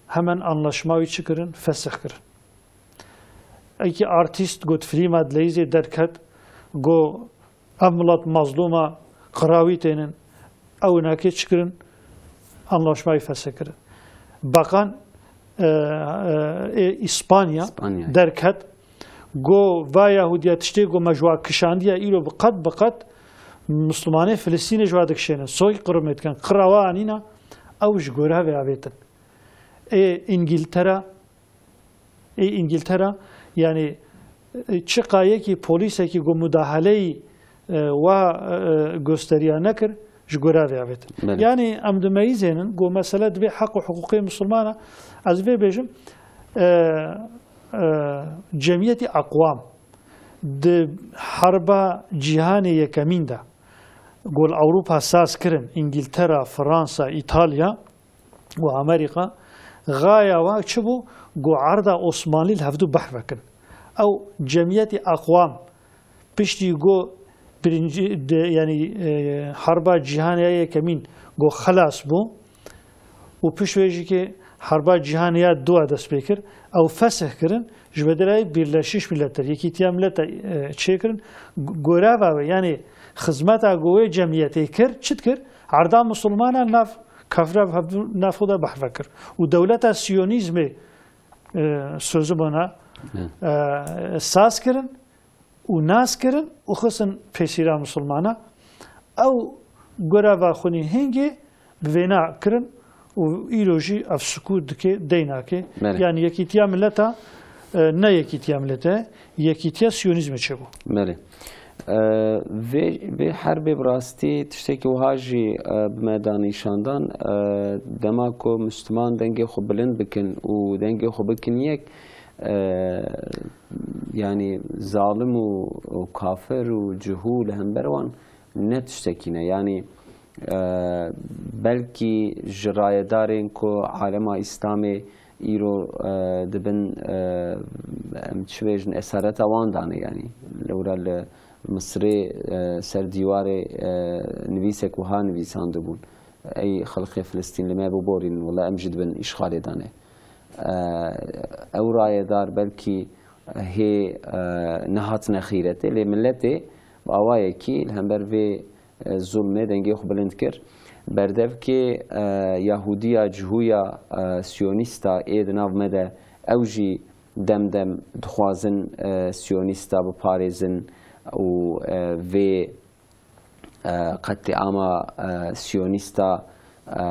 Hemen anlaşma wî çi kirin? Fesih kirin. Eke artîst got, filîma dileyîzê derket, got, ev milet mazlûm e, qira wî tênin. Ew nakê çi kirin? Anlaşmayî fesih kirin. Bakan, e, e, ê Îspanya İspanya. Derket, got, va Yahudiya tiştê ku me ji wa kişandiye îro bi qet bi qet Mislimanê Filistînê ji wa dikişênin. Soy qirmê dikin. Qira wa anîna, ew ji gora vê avêtin. Ê Îngiltera, ê Îngiltera Yani, e, çiqa yekî polîsekî ku mudahaleyî, e, wa, e, gösteriya nekir, ji gorevê avêtin. Belê. Yani, em dimeyizênin ku mesele dibê heq û hiqûqê misilmana, ez vê bêjim, e, e, cemiyetî aqwam di herba cîhanê yekemîn de, ku li Ewropa saz kirin, Îngiltera, Fransa, Îtalya, û Amerîka, xaya wa çi bû? Ku erda Osmanlî li hevdû behr vekin. Ew cemiyetî aqwam piştî ku birinci de, yani, e, herba cîhanê ya yekemîn ku xelas bû û pişt wê jî ki herba cîhanê ya dû dest pê kir, ew fesih kirin, ji bedelay Birleşmiş Milletler, Yekîtiya Milletler, e, çêkirin, g-, goreva wê, yani xizmeta ku wê cemiyetê kir, çi dikir? Erda misilmana nav kafira bi hevdû nav xwe de behve kir. Û dewleta siyonîzmê, e, sözümana, Hı. e, saz kirin û nas kirin û xistin pêsîra misilmana. Ew goreva xwe nî hingê bi vêna kirin û îro jî ev sukût dike, deynake. Belê. Yani Yekîtiya Mileta, e, ne Yekîtiya Milete, Yekîtiya Siyonîzmê çêbû. Belê. E, vê, vê herbê bi rastî tiştekî wiha jî, e, bi me da nîşandan, e, dema ku Müslüman dengê xwe bilind bikin û dengê xwe bikin yek, e, yani zalim û, û kafir û cihû li hember wan ne tiştekî ne. Yani, e, belkî ji rayedarên ku alema Îslamê îro, e, dibin, e, em çi bêjin, esareta wan dane, yani lewra li Misirê, e, ser dîwarê, e, nivîsek wiha nivîsandibûn, "Ey xelqê Filistîn, li me biborînin, wela em jî dibin îşxalê dane." E, ew rayedar belkî hê, e, nehatine xîretê, lê miletê bi awayekî li hember vê, e, zulmê dengê xwe bilind kir. Berdevkê, e, Yahûdiya, cihûya, e, Siyonîsta ê di nav me de, ew jî dem dem dixwazin, e, Siyonîsta biparêzin û, e, vê e, qetlîama, e, siyonîsta, e,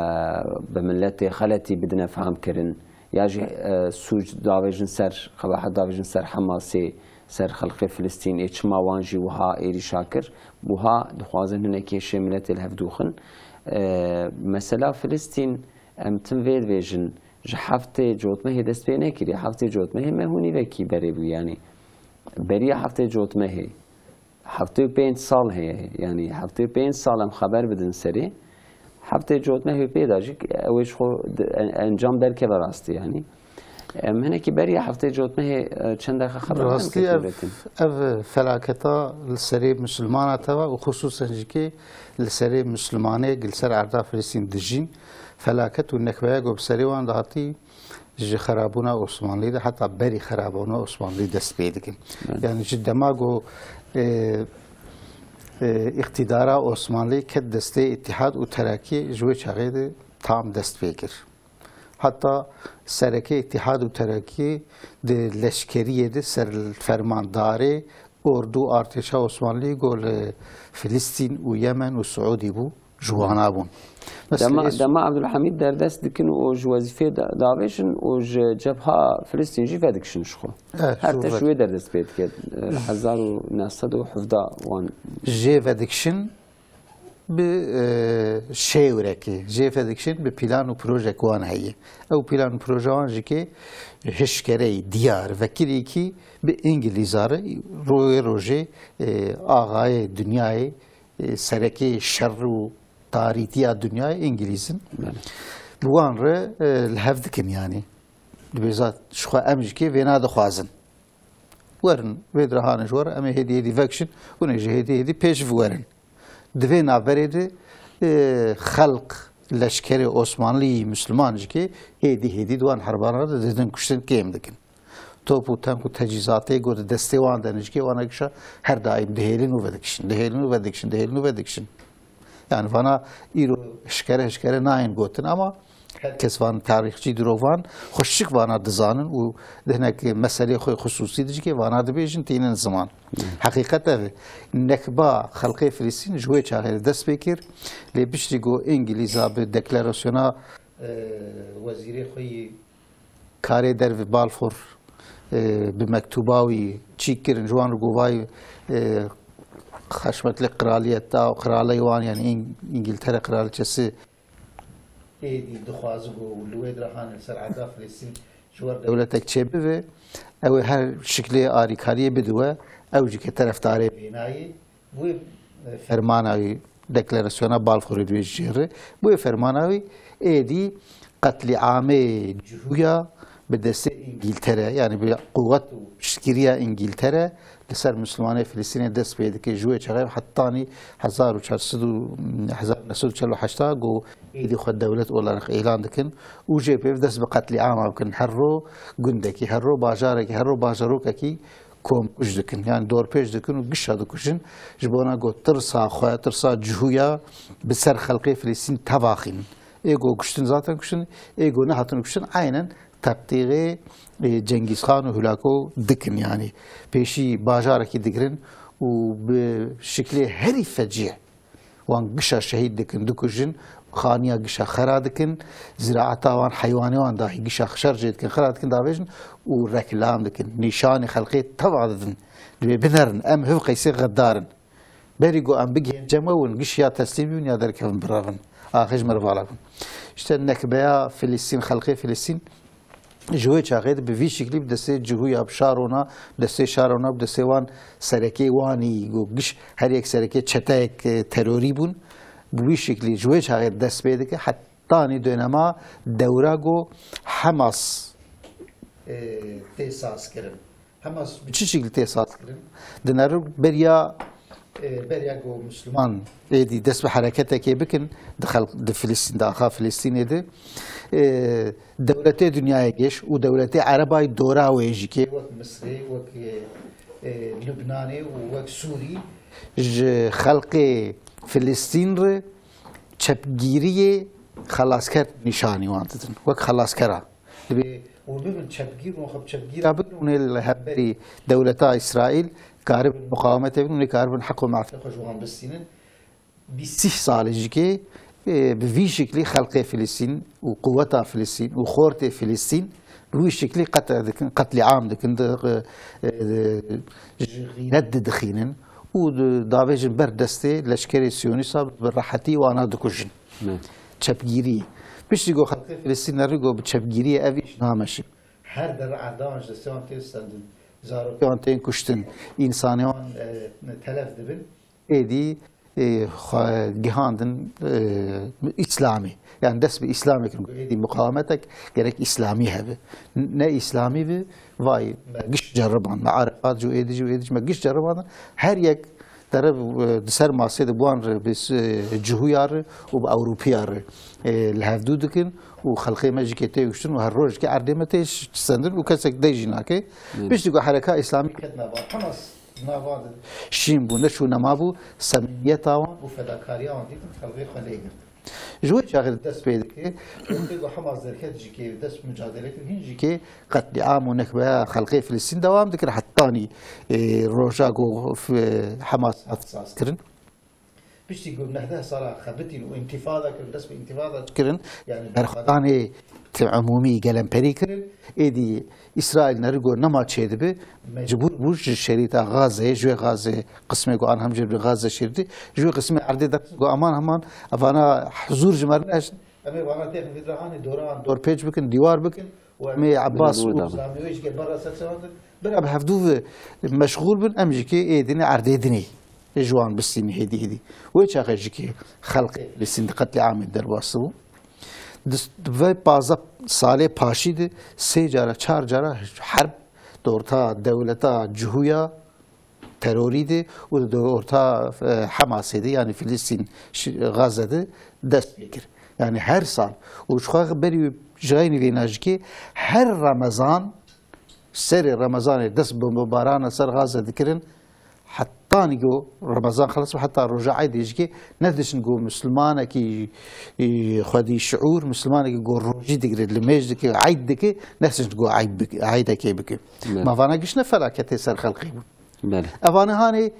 bi miletê xeletî bidine fehmkirin, ya jî, e, sûc davêjin ser, qebahet davêjin ser Hemasê, ser xelqê Filistîn, ê çima wan jî wiha êrîşa kir, wiha dixwazin hinek kêşê miletê li hev dûxin. E, mesela Filistîn, em tim vê dibêjin, ji heftê cotmehê dest pê nekiriye, heftê cotmehê me hûnî vekî berê bû, yanî beriya heftê cotmehê. Heftê û pênc sal heye, yanî heftê û pênc sal em xeber bidin serê. Heftê cotmehê pê de jî ew ê ji xwe di-, en-, encam derkeve rastî, yanî. Em hinekî beriya heftê cotmehê, e, çend deqe xeber Rastî nekin ev, bêtin. Ev felaketa li serê Musulmana teva û xusûsen jî kê li serê Musulmanê li ser erda Filistîn dijîn felaket û nekbeya ku bi serê wan de hatî ji xerabûna Osmanlî de heta berî xerabûna Osmanlî dest pê dikin. Evet. Yani ji dema ku, e, e, îqtîdara Osmanlî ket destê Îtîhad û Terakî ji wê çaxê de tam dest pê kir. Heta sereke Îtîhad û Terakî di leşkeriyê de ser fermandarê ordu artêşa Osmanlî ku li Filistîn û Yemen û Siûdî bû, ji wana bûn. Dema, Mesela, dema Abdulhamîd derdest dikin û ji wezîfê da-, davêjin û ji cebha Filistîn jî vedikişin ji xwe. Evet, Her ji tişt wed- wê derdest pê dike. Hezar û neh sed û hevdeh wan. Jê vedikişin bi, e, şêwrekê, jê vedikişin bi plan û projek wan heye. Ew plan û proje wan jî kê hişkereyî diyar, vekirîkî bi Îngilîza re ro-, rojê, e, axayê dinyayê, e, serekê şer û tarîtiya dinyayê Îngilîz in. Belê. Bi wan re, e, li hev dikin, yanî. Dibêza ji xwe em jî kê vêna dixwazin. Werin, vê dirahanê ji we re, em ê hêdî hêdî vekişin, hûn ê jî hêdî hêdî pêş ve werin. Di vê navberê de, e, xelq, leşkerê Osmanlî, Misliman jî kê hêdî hêdî di wan herbanan de didin kuştin, kêm dikin. Top û tank û tecîzatê ku di destê wan de ne jî kê wana kişa her daîm dihêlin û vedikişin, dihêlin û vedikişin, dihêlin û vedikişin. Yani vana îro hişkere hişkere nayên gotin ama her kes van tarîxçî diro van xweşik vana dizanin û di hinek meselê xwe xusûsî de jî kê vana dibêjin tînin ziman. Heqîqet ev e. Nekba xelkê Filistîn ji wê çaxê de dest pê kir. Lê piştî ku Îngilîza bi deklarasyona, e, wezîrê xwe yî karê derve Balfour e, bi mektûba wî çîk kirin, ji wan re got vay, e, xeşmetlê qraliyeta û qralê wan, yani Îng-, Îngiltere qraliçesi êdî dixwaze ku li wê dira hane li ser erda Filistîn ji wer dewletek çêbibe, ew ê her şiklê arîkariyê bide we, ew jî ke terefdarê vênayê. Wê, e, fermana wî, deklarasyona Balfourê dibêje jê re, wê fermana wî êdî qetlîamê Cihûya bi destê Îngîltere, yani bi quwet û piştgiriya Îngîltere li ser Mislimanê Filistînê dest pê dike. Ji wê çaxê hetanî hezar û çar sed û, hezar neh sed û çel û heşt ku êdî xwe dewlet olarak îlan dikin û jê pê dest bi qetlîama bikin. Her ro gundekî, her ro bajarekî, her ro bajarokekî komkuj dikin, yani dorpêç dikin û gişa dikujin. Ji bona ku tirsa xwe, tirsa Cihûya bi ser xelkê Filistîn teva xînin. Ê ku kuştin zaten kuştin, ê ku nehatin kuştin, aynen tebtîqê, e, Cengîz Xan û Hûlako dikin, yani pêşî bajarekî digirin û bi şiklê herî fecî wan gişa şehîd dikin, dikujin, xaniya gişa xera dikin, ziraeta wan, heywanê wan dahî gişa şer jê dikin, xera dikin, davêjin û reklam dikin. Nîşanê xelkê teva didin. Divê binerin, em hiv qeysê xedar in. Berî ku em bigihên cem we, hûn giş ya teslîm bibin ya derkevin, birevin. Axir ji merivala bin. İşte nekbeya Filistîn, xelkê Filistîn, Ji wê çaxê de bi vî şiklî bi destê Cihûya, bi Şarona, bi destê Şarona, bi destê wan serekê wanî, ku giş her yek serekê çeteyek, e, terorî bûn. Bi wî şiklî ji wê çaxê de dest pê dike, hetanî dönema dewra ku Hamas, e, tê sazkirin. Hamas bi çi şiklî tê sazkirin? Di nere beriya, e, beriya ku Misliman êdî dest bi hereketekê bikin, di xelk, di Filistîn, di axa Filistînê de, e, dewletê dinyayê geş û dewletê Erebay dora wê jî ke, wek Misrê, wek, e, e, Lubnanê û wek Sûrî, ji xelkê Filistîn re çepgîriyê xelasker nîşanî wan didin. Wek xelaskera. Divê hûn bibin çepgîr, hûn xwe bi çepgîra bibin, hûn ê li hemberî dewleta Îsraîl karibin muqawemete bin, hûn ê karibin heq û menfeta xwe ji wan bistînin. Bîst sîh salê jî ke, e, bi vî şiklî xelkê Filistîn û quweta Filistîn û xortê Filistîn bi wî şiklî qetle dikin, qetlîam dikin, di, e, e, ji xîret didixînin û di, davêjin ber destê leşkerê Siyonîsta bi rehetî wana dikujin. Ne. Çepgîrî. Piştî ku xelkê Filistîn nerî ku bi çepgîriyê ev îş nameşin. Her derre erdan ji destê wan tê stendin. Zarokê wan tên kuştin. Însanê wan, e, telef dibin. Êdî, e, xwe gihandin, e, Îslamî. Yani dest bi Îslamê kirin. Êdî muqawemetek gerek Îslamî hebe. Ne Îslamî bi, vay, me giş ceriband. Me Arefat jî û êdî jî û êdî jî me giş ceribandin. Her yek derev, e, di ser masê de bi wan re, bi, e, Cihûya re û bi Ewropiya re, e, li hevdû dikin û xelkê me jî ke tê kuştin û her rojekê erdê me tê ş-, sendin û kesek dey jî nake. Hı. Piştî ku hereka Îslamî ket nava, Hamas nava de şîn bû, neçû nema bû, semeniyeta wan û fedakariya wan dîtin, xelkê xwe lê girtin. Ji wê çaxê dest pê dike, wextê ku Hamas derket jî ke dest bi mucadele kir, hîn jî ke qetlîam û nekbeya xelkê Filistîn dewam dikir, hetanî, e, roja ku f-, Hamas hat saz kirin. Piştî ku nehdeh sala xebitîn û întifada kirin, dest bi întifada kirin, yani berxwedanê ti-, umûmî gelemperî kirin, êdî Îsraîl nerî got nema çêdibe, mecbûr bû ji şerîta Gazeyê, ji wê Gazê qismê ku an hem jê bi Gaze şêrî, ji wê qismê erdê derxist ku aman heman evana huzûr ji me re nehiştin. Em ê vana têxin vî dira hanê doran dorpêç bikin, dîwar bikin û em ê Ebbas û Nizamê wê jî gel berra ser çavan din. Bira bi hevdû ve meşxûl bin, em jî kê ê dinê erdê dinê. Ê ji wan bistînin hêdî hêdî. Wê çaxê jî kê xelkê Filistîn di qetlîamê derbas bû. Di, di vê pazdeh salê paşî de sê cara, çar cara herb di orta dewleta Cihûya terorî de û di orta, e, Hemasê de, yani Filistîn, şi-, Gaze de dest pê kir. Yani her sal. Û ji xwe berî ji xeynî vêna jî kê her Remezan, serê Remezanê dest bombebarana ser Gaze dikirin. Hetanî ku Remezan xelas bû, heta roja Eydê jî kê nediçin ku Mislimanekî, e, xwedî şiûr, Mislimanekî ku rojî digire, limêj dike, Eyd dike, nediçin ku Eyd bike, Eydekê bike. Evet. Ma vana giş ne felaketê ser xelkê bûn. Belê. Evane hanê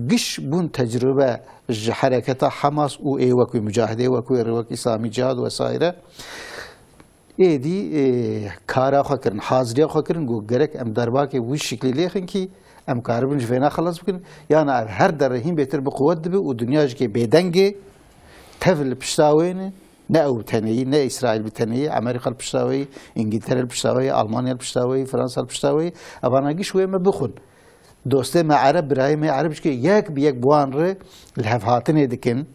giş bûn tecrube ji hereketa Hamas û ê wek wê mucahidê, wek wê rê, wek Îslamî Cihad vesaire. Êdî, e, kara xwe kirin, haziriya xwe kirin, got gerek em derbakê wî şiklî lêxin kî em karibin ji vêna xelas bikin. Yana ev her derre hîn bêtir bi quwet dibe û dinya jikê bêdengê tev li pişta wê ne, ne ew bi tenê yî, ne Îsraîl bi tenê yî, Amerîka li pişta wê yî, Îngîltere li pişta wê yî, Almanya li pişta wê yî, Fransa li pişta wê yî. Evana giş wê me bixwin. Dostê me ereb, birayê me ereb jikê yek bi yek bi wan re li hevhatinê dikin.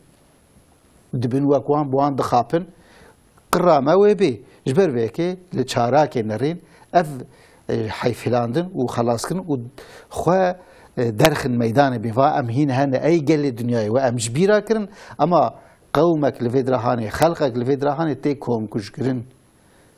Dibin wek wan, bi wan dixapin. Qira me wê bê. Ji ber vê yekê li çarakê nerîn ev, e, heyfhilandin û xelaskin û xwe, e, derxin meydanê bê. Va em hîn hene, ey gelê dinyayê we em ji bîra kirin, ema qewmek li vê dira hanê, xelqek li vê dira hanê tê komkujkirin,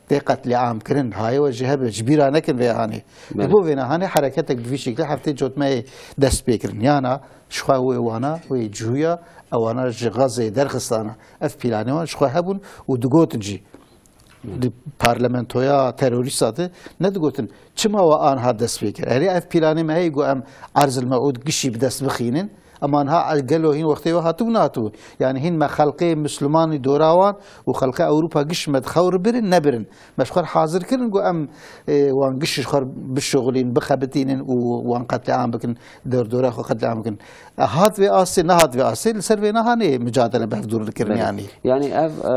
tê qetlîam kirin. Hayê we jî hebe, ji bîra nekin vê hanê. Belê. Ji bo vêna hanê hereketek bi vî şeklî heftê cotmeyê dest pê kirin. Yana ji xwe wê wana, wê cihûya, ewana ji Gazeyê derxistana. Ev pîlanê wan ji xwe hebûn û digotin jî. Di parlamentoya terorîsta de nedigotin, çima we anha dest pê kir? Erê ev pîlanê me heye ku em Erzil Meûd gişî bi dest bixînin, ema niha gelo hîn wextê we hatibû nehatibû? Yani hîn me xelqê Mislimanî dora wan û xelqê Ewropa giş me di xew re birin, nebirin. Me ji xwe re hazir kirin ku em, e, wan giş ji xwe re bişuxulîn, bixebitînin û wan qetlîam bikin, dordora xwe qetlîam bikin. E, hat vê astê, nehat vê astê, li ser vê nehanê micadele bi hevdû re dikirin Belê. yani. Yani ev, e,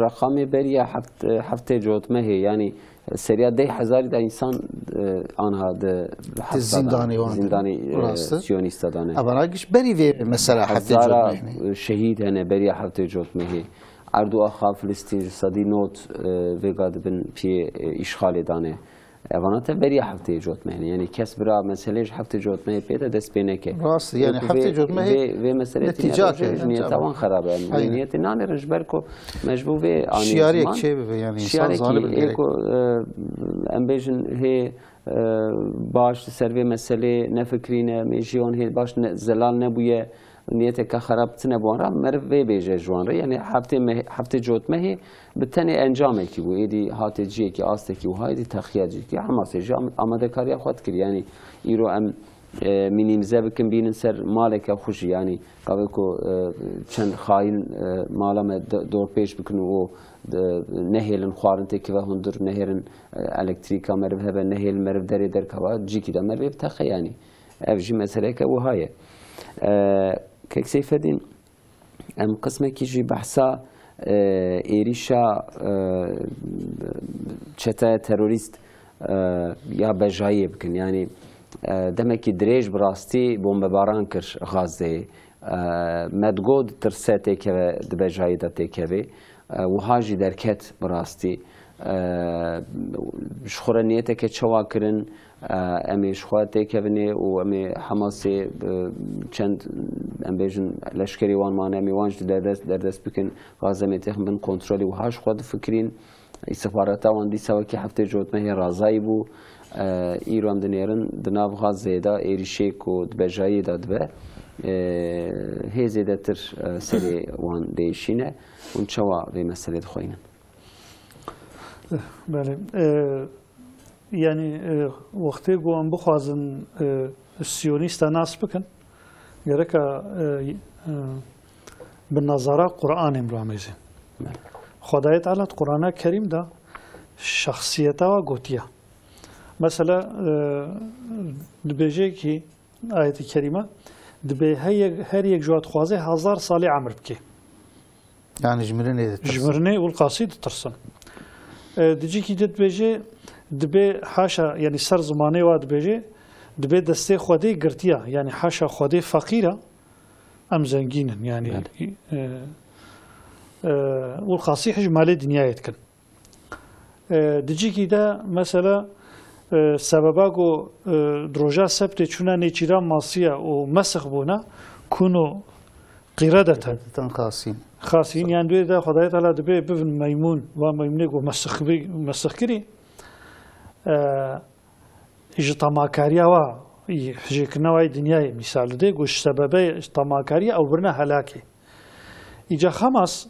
reqamê beriya heft-, e, heftê cotmehê, yani seriya deh hezarî de insan, e, anha di hepsa de, zindanê wan de. zindanê, e, Rast e. Siyonîsta de ne. Evana giş berî vê mesela heftê Hezara, cotmehê. e, şehîd hene beriya heftê cotmehê. Erdu axa Filistîn ji sedî not, e, vêga dibin piyê, e, îşxalê dane. Evana te beriya heftê cotmehê ne. Yani kes bira meselê ji heftê cotmehê pê de dest pê neke. Rast, yani Wekû heftê vê, cotmehê vê, vê meselê netice tîne ake, ji niyeta tabii. wan xerab e. Em vê Aynen. niyetê nanerin ji ber ku me ji bo vê anî Şiyariyek ziman. çê bibe, yani insan Şiyariyekî zalim ê gerek. ku, e, em bêjin hê, e, baş li ser vê meselê nefikirîne, mêjî wan hê baş ne, zelal nebûye, niyeteke xerab tine bi wan re, meriv vê bêje ji wan re. Yani heftê meh-, heftê cotmehê bi tenê encamekî bû. Êdî hate ciyekî, astekî wiha êdî texiya ciyekî. Hamasê jî am-, amadekariya xwe dikir. Yani îro em, e, minîmize bikin, bînin ser maleke xwe jî. Yani gavê ku, e, çend xayîn, e, mala me d-, dorpêç bikin û, e, nehêlin xwarin têkeve hundir, nehêlin, e, elektrîka meriv hebe, nehêlin meriv derê derkeva, cîkî de meriv ê biteqe yani. Ev jî meseleke wiha ye. E, Kek Seyfedîn, em qismekî jî behsa, e, êrîşa, e, çetaya terorîst, e, ya bejayiyê bikin. Yani, e, demekî dirêj bi rastî bombebaran kir Gazeyê. E, me digot tirse têkeve, di bejayî de têkevê. E, wiha jî derket bi rastî. E, ji xwe re niyeteke çawa kirin, e, em ê ji xwe têkevinê û em ê Hamasê, e, çend, em bêjin, leşkerê wan mane, em ê wan jî derdest, derdest bikin, Gaze em ê têxin bin kontrolê, wiha ji xwe difikirîn. Îstixbarata wan dîsa wekî heftê cotmehê razayî bû. E, îro em dinêrin di nav Gazeyê de êrîşê ku di bejayiyê de dibe, e, hê zêdetir, e, serê wan diêşîne. Hûn çawa vê meselê dixweynin? Belê. E, yani, e, wextê ku em bixwazin, e, siyonîsta nas bikin, gereka, e, e, bi nazara Qur'anê em ramêzin. Belê. Xwedayê Teala di Qur'ana Kerîm de şexsiyeta wa gotiye. Mesela, e, dibêje ki, ayetî kerîme, dibê her yek, her yek ji we dixwaze hezar salî emir bike. Yani ji mirinê ditirsin. Ji mirinê û li qasî ditirsin. E, di cîkî de dibêje, dibê haşa, yani ser zimanê wa dibêje, dibê destê Xwedê girtiya, yani haşa Xwedê feqîr e, em zengîn in, yani, Belê. e, e, û li qasî hej malê dinyayê dikin. E, di cîkî de mesela, e, sebeba ku, e, di roja sebtê çûna nêçîra masiya û mesix bûna, kûnû qiredeten. Qiredeten xasîn. Xasîn, yani duê de Xwedayê Teala dibê bibin meymûn, wa meymûnê ku mesix bî, mesix kirî, e, ji temakariya wa, yî, hijêkirina wa yê dinyayê, mîsal didê, ku ji sebebê temakariya ew birine helakê. Îca Hamas,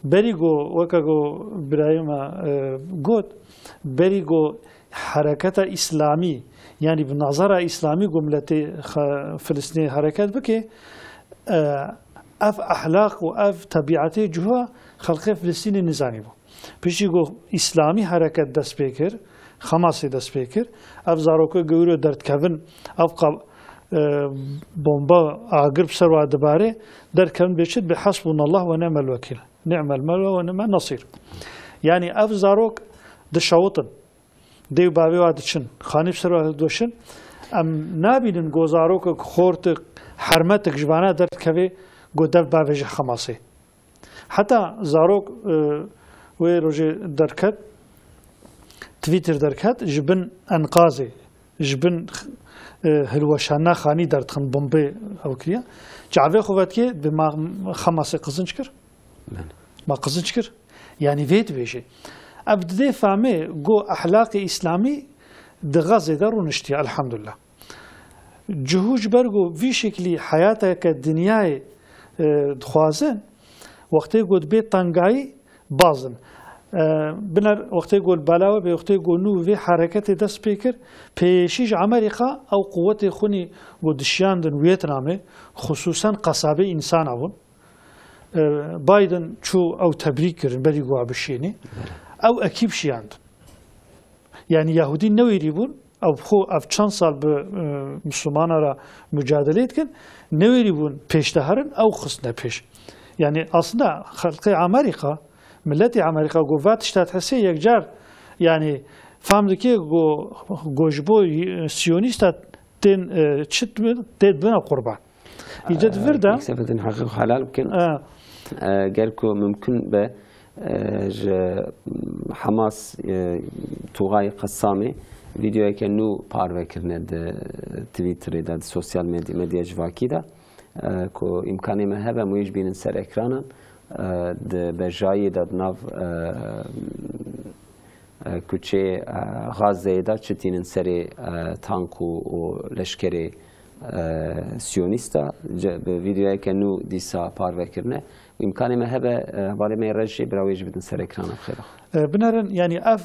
berî ku, weke ku birayê me, e, got, berî ku hereketa îslamî, yanî bi nazara îslamî ku miletê xe-, Filistînê hereket bike, e, ev ehlaq û ev tebîetê cuha xelqê Filistînê nizanîbû. Piştî ku îslamî hereket dest pê kir, Xemasê dest pê kir, ev zaroka gewro derdikevin, ev qa-, e, bomba agir bi ser wa dibare, derdikevin bê çi? Dibê hasbunallah ve ni'mel wekîl. Ni'mel mevla ve ni'men nasîr. Yanî ev zarok dişewitin. Dê û bavê wa diçin. Xanî bi ser wa didoşin. Em nabînin ku zarokek, xortik, hermetik ji vana derdikeve ku dev bavêje Xemasê. Heta zarok, e, wê rojê derket, Twitter derket, ji bin enqazê, ji bin, e, hilweşana xanî derdixin, bombê ew kiriye. Çavê xwe vetkê, bi ma Xemasê qizinc kir? Belê. Ma qizinc kir? Yanî vê dibêje. Ev didê famê ku ehlaqê îslamî di Xezê de rûniştiye, elhamdulillah. Cihû ji ber ku vî şeklî heyateke dinyayê, e, dixwazin, wextê ku dibê tengayî, bazin. E, biner wextê ku li bala we bê, wextê ku nû vê hereketê dest pê kir, pêşî ji Amerîka ew quwetê xwinî ku dişiyandin Wîetnamê, xisûsen qesabê însana bûn. E, Biden çû ew tebrîk kirin, berî ku bişînî. Ew ekîb şiyandin. Yanî Yahûdî newêrî bûn, ew xwe ev çend sal bi, e, Mislimana re mucadelê dikin, newêrî bûn pêş de herin, ew xistine pêş. Yanî aslında xelkê Amerîka, miletê Amerîka ku va tişta dihesê yekcar, yanî fam dike ku, ku ji bo Siyonîsta tên, e, çi dibin, tê dibine qurban. Îca di vir de. Yek sefetin heqî xwe helal bikin. E, ger ku mimkun be, e, ji Hamas, e, Tuğay Qessamê vîdeoyeke nû parve kirine di Twitterê de, di sosyal medya, medya civakî de, e, ku îmkanê me hebe em wê jî bînin ser ekranan, e, di bejayê de di nav, e, e, kuçê, e, Gazeyê de çi tînin serê, e, tank û, û leşkerê, e, Siyonîsta. Ce-, bi vîdeoyeke nû dîsa parve kirine. Îmkanê me hebe, e, hevalê me yê reş jî bira wê jî bidin ser ekrana bi xêra xwe. E, binerin, yanî ev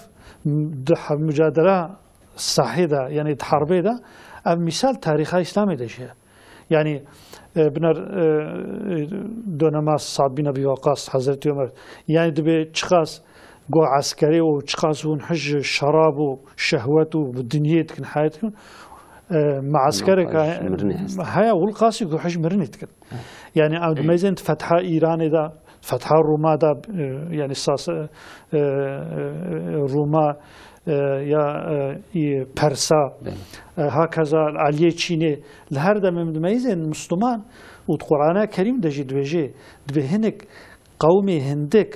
m-, di he-, mucadela sahê de, yanî di herbê de, ev mîsal tarîxa Îslamê de jî ye. Yanî, e, biner, e, e, dönema Sa'd bin Ebî Weqqas, Hezretî Omer, yanî dibê çiqas go eskerê û çiqas hûn hij şerab û şehwet û bi dinyê dikin, heyat dikin, e, me'eskerek Wîlqas mirinê hest. Heye, wîlqasî go hij mirinê dikin. Yanî, ew dimeyzên fetha Îranê de, fetha Rûma de, e, yanî sas-, e, e, Rûma, e, ya, e, î Persa, Belê. E, hakeza Aliyê Çînê, li her demê dimeyzên Misliman û di Qur'ana Kerîm de jî dibêje, dibê hinek qewmê hindik,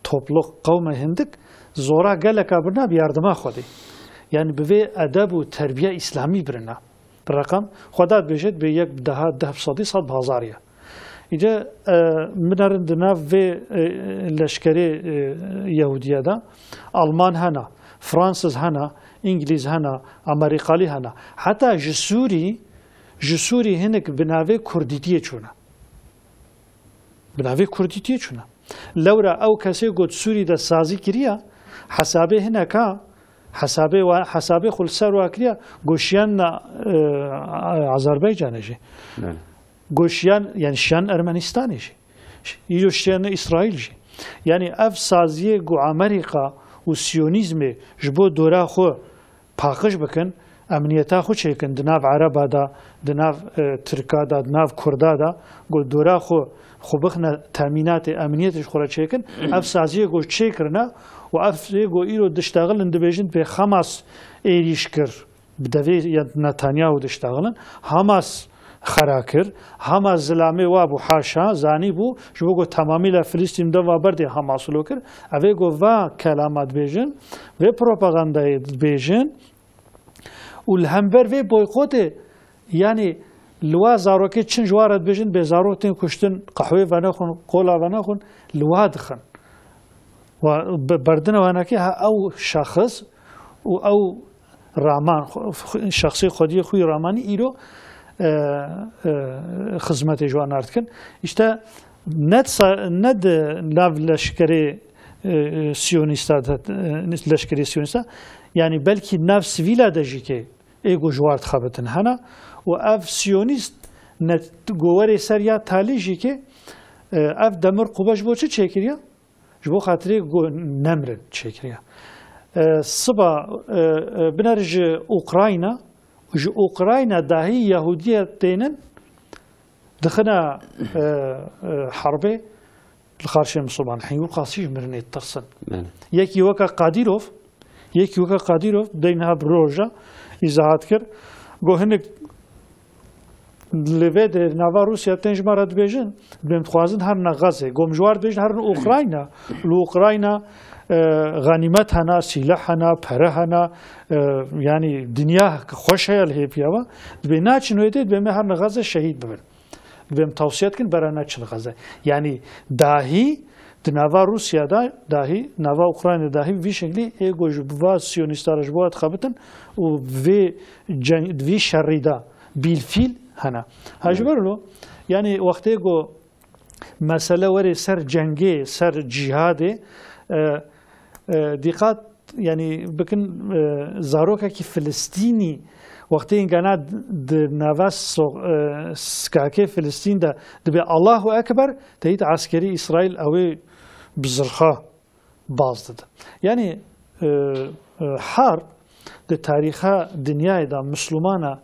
topluluk, qewmê hindik, zora geleka birina bi yardima Xwedê. Yanî bi vê edeb û terbiya îslamî birina. Reqem, Xweda dibêje, dibê yek bi deha, deh bi sedî sed bi hezar ye. Îca, e, binerin di nav vê, e, leşkerê, e, Yehûdiye de, Alman hene, Fransiz hene, Îngilîz hene, Amerîkalî hene. Heta ji Sûrî, ji Sûrî hinek bi navê Kurdîtiyê çûne. Bi navê Kurdîtiyê çûne. Lewra ew kesê got Sûrî de sazî kiriya, hesabê hineka, hesabê wa, hesabê xwe li ser wa kiriya, goşiyan na, e, Azerbaycanê jî. Belê. Goşiyan, yani şiyan Ermenistanê jî. Îro şiyan Îsraîl jî. Yani ev saziyê ku Amerîka û Siyonîzmê ji bo dora xwe paqij bikin, emniyeta xwe çêkin, di nav Ereba de, di nav, e, Tirka de, di nav Kurda de, ku dora xwe, xwe bixine temînatê emniyetê ji xwe re çêkin, ev saziyê ku çêkirine û ev ê ku îro diştexilin dibêjin pê Hamas êrîş kir, bi devê ya Netanyahu diştexilin, Hamas xera kir, Hamas zilamê wa bû, haşa, zanî bû, ji bo ku temamî le Filistîn deva berdê Hamas lo kir, ev ê ku va kelama dibêjin, vê propagandayê dibêjin û li hember vê boykotê, yanî li wa zarokê çin ji wa re dibêjin, bê zarok tên kuştin, qehwê venexwin, kola venexwin, li wa dixin. Wa be-, berdina wenekê ha ew şexs û ew raman, xwe-, xwe-, şexsê xwediyê xwî ramanî îro, e, e, xizmetê ji wan dikin. Îşte ne di sa-, ne di nav leşkerê, e, e, siyonîsta de, e, leşkerê siyonîsta, yanî belkî nav sivîla de jî kê ê ku ji war dixebitin hene û ev siyonîst ne gowerê ser ya talî jî kê, e, ev demir qube ji bo çi çêkiriye? Ji bo xatirê ku nemirin çêkiriye. E, siba, e, e, binêre ji Ukrayna, ji Ukrayna dahî Yahûdiye tênin, dixine, e, e, herbê li qarşê Misilman. Hingû qasî ji mirinê ditirsin. Belê. Yekî weke Kadîrov, yekî weke Kadîrov, dey niha bi roja îzahat kir. Got hinek li vê derê nava Rûsya tên ji me re dibêjin, dibêm dixwazin herine Xezê. Got min ji wan re dibêjin herin Ukrayna. Li Ukrayna, e, xenîmet hene, sîleh hene, pere hene, e, yanî dinya xweş heye li hêviya we. Dibê naçin wê dê, dibê me herine Xezê şehîd bibin. Dibêm tewsiye dikin, bera neçin Xezê. Yanî dahî di nava Rûsya de, dahî nava Ukrayna dahî vî şeklî ê ku ji va siyonîsta re ji bo dixebitin û vê ceng, vî şerî de bîlfîl hene. Ha ji ber lo, yanî wextê ku mesele were ser cengê, ser cîhadê, e, e, dîqat, yanî bikin, e, zarokekî Filistînî wextê îngana di nava so-, e, skakê Filistîn de dibê Allahu Ekber, teyîd eskerî Îsraîl ew ê bi zirxa baz dide. Yanî, e, e, harb di tarîxa dinyayê de Misilmana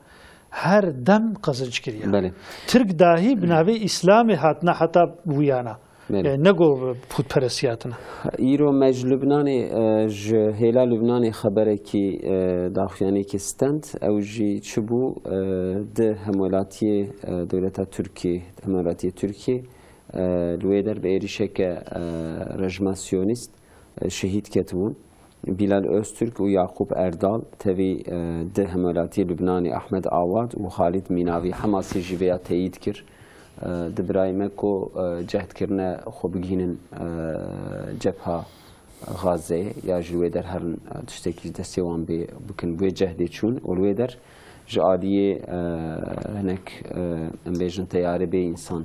her dem qezinc kiriye. Belê. Tirk dahî bi navê Îslamê hatine heta wiyana. Belê. Yani ne go pûtperestî hatine. Îro me ji Lubnanê, e, ji hêla Lubnanê xeberekî, e, daxuyaniyekî stend. Ew jî çi bû? E, di hemwelatiyê, e, dewleta Tirkiyê, hemwelatiyê Tirkiyê, e, li wê der bi êrîşeke, e, rejma siyonîst, e, şehîd ketibûn. Bilal Öztürk û Yakup Erdal tevî, e, di hemwelatiyê Lubnanê Ahmed Awad û Xalid Mînavî Hemasê jî vêya teyîd kir. E, di birayê me ku, e, cehd kirine xwe bigihînin, e, cepha Xazeyê ya ji wê der herin, e, tiştekî ji destê wan bê bikin, bi wê cehdê çûn û li wê der ji aliyê, e, hinek, e, em bêjin teyarê bê însan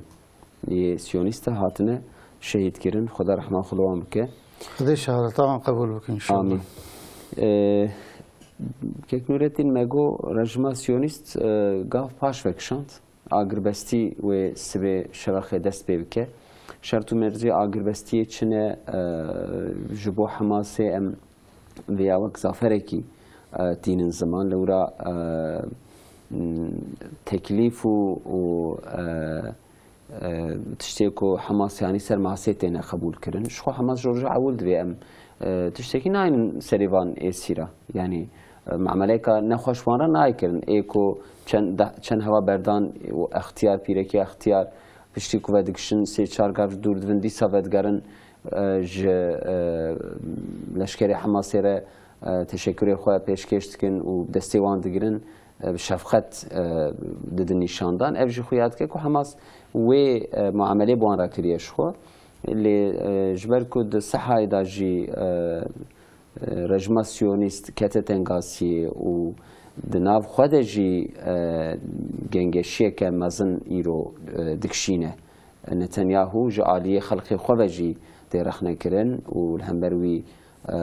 yê siyonîst de hatine şehîd kirin. Xweda rehma xwe li wan bike. Xwedê şehadeta wan qebûl bike înşallah. Amîn. E, Kek Nûretîn me got rejima siyonîst, e, gav paş vekişand. Agirbestî wê sibê şevexê dest pê bike. Şert û mercê agirbestiyê çi ne, e, ji bo Hemasê em vêya wek zaferekî, e, tînin ziman. Lewra, e, m, teklîf û, û, e, e, tiştê ku Hemas yanî ser masê têne qebûl kirin. Ji xwe Hemas ji roja ewil divê em, e, tiştekî naynin serê van êsîra. Yanî, e, muameleyeka nexweş wan re nayê kirin. Ê ku çend, çend hewa berdan û extiyar, pîrekê extiyar, piştî ku vedigişin sê çar gav ji dûr dibin, dîsa vedigerin, e, ji, e, leşkerê Hemasê re, e, teşekurê xwe pêşkêş dikin û destê wan digirin, e, bi şefqet, e, didin nîşandan. Ev jî xuya dike ku Hemas wê, e, muamelê bi wan re kiriye ji xwe. Lê, e, ji ber ku di Sehayê de jî, e, e, rejima siyonîst kete tengasiyê û di nav xwe de jî, e, gengeşiyeke mezin îro, e, dikişîne. Netanyahu ji aliyê xelkê xwe ve jî tê rexnekirin û li hember wî, e,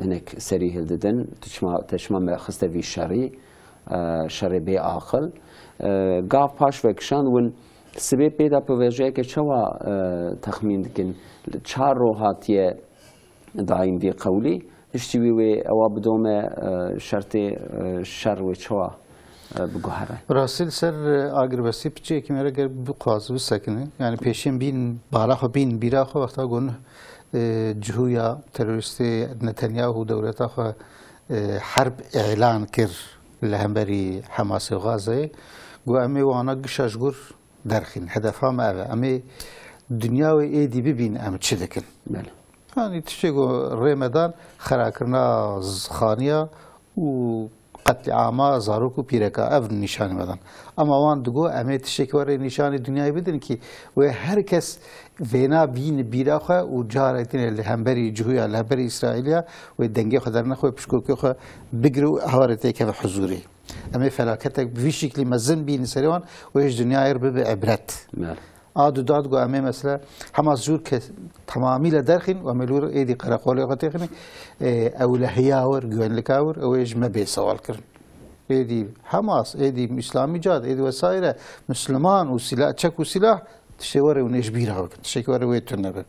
hinek serî hildidin. Teşma, teşma me xiste vî şerî, e, şerê bê aqil. E, gav paş vekişand win sibê pê de pêvajoyeke çawa, e, texmîn dikin? Çar ro hatiye dayîn vî qewlî. Piştî wî wê ewa bidome, e, şertê, e, şer wê çawa, e, biguhere? Rastî li ser, e, agirbestî piçekî me re ger bixwaz bisekine. Yani pêşên bîn, bala xwe bîn, bîra xwe wexta got, e, cihûya terorîstê Netanyahu dewleta xwe, e, herb îlan kir li hemberî Hemasê û Gazeyê. Got em ê wana gişa ji gor derxîn. Hedefa me ev e. Em ê dinya wê êdî bibîn em çi dikin. Belê. Yanî tiştê ku rê me dan xerakirina z-, xaniya û qetlîama zarok û pîreka, ev nîşanî me dan. Ema wan digo em ê tiştekî were nîşanî dinyayê bidin kî wê her kes vêna bîn bîra xwe û carek din li hemberî cihûya, li hemberî Îsraîliya wê dengê xwe derine xwe, pişkokê xwe bigire û hewarê têkeve huzûrê. Em ê felaketek bi vî şiklî mezin bînin serê wan û ê ji dinyayê re bibe ibret. Belê. A du dad got em ê mesela Hemas jûr ke temamî le derxîn û em ê li wir êdî qereqolê xwe têxînin, e, ewlehiya wir, güvenlika wir, ew ê ji me bê sewal kirin. Êdî Hemas, êdî Îslamî Cihad, êdî wesaîre Misliman û sîlah, çek û sîlah, tiştê were hûn ê ji bîra bikin, tiştekî were wê tune be.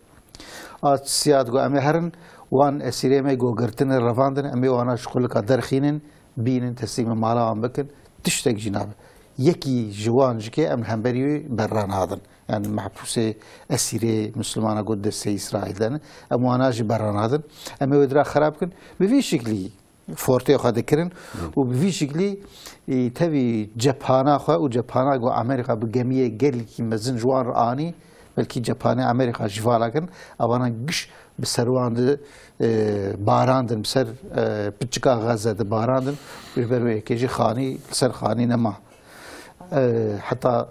A siya digo, em ê herin, wan esîrê me go girtine, revandin, em ê wana ji qulika derxînin, bînin, teslîmê mala wan bikin, tiştek jî nabe. Yekî ji wan jikê em hemberî wê berra nadin. Yani mehbûsê, esîrê Mislimana got destê Îsraîl de ne. Em wana jî berra nadin. Em ê wê dira xera bikin. Bi vî şiklî fortê xwe dikirin û bi vî şiklî, e, tevî cephana xwe û cephana ku Amerîka bi gemiyê gelekî mezin ji wan re anî, belkî cephanê Amerîka jî vala kirin, evana giş bi ser wan di, e, barandin, bi ser, e, piçika Xeze di barandin, ji ber wê yekê jî xanî, li ser xanî nema. E, heta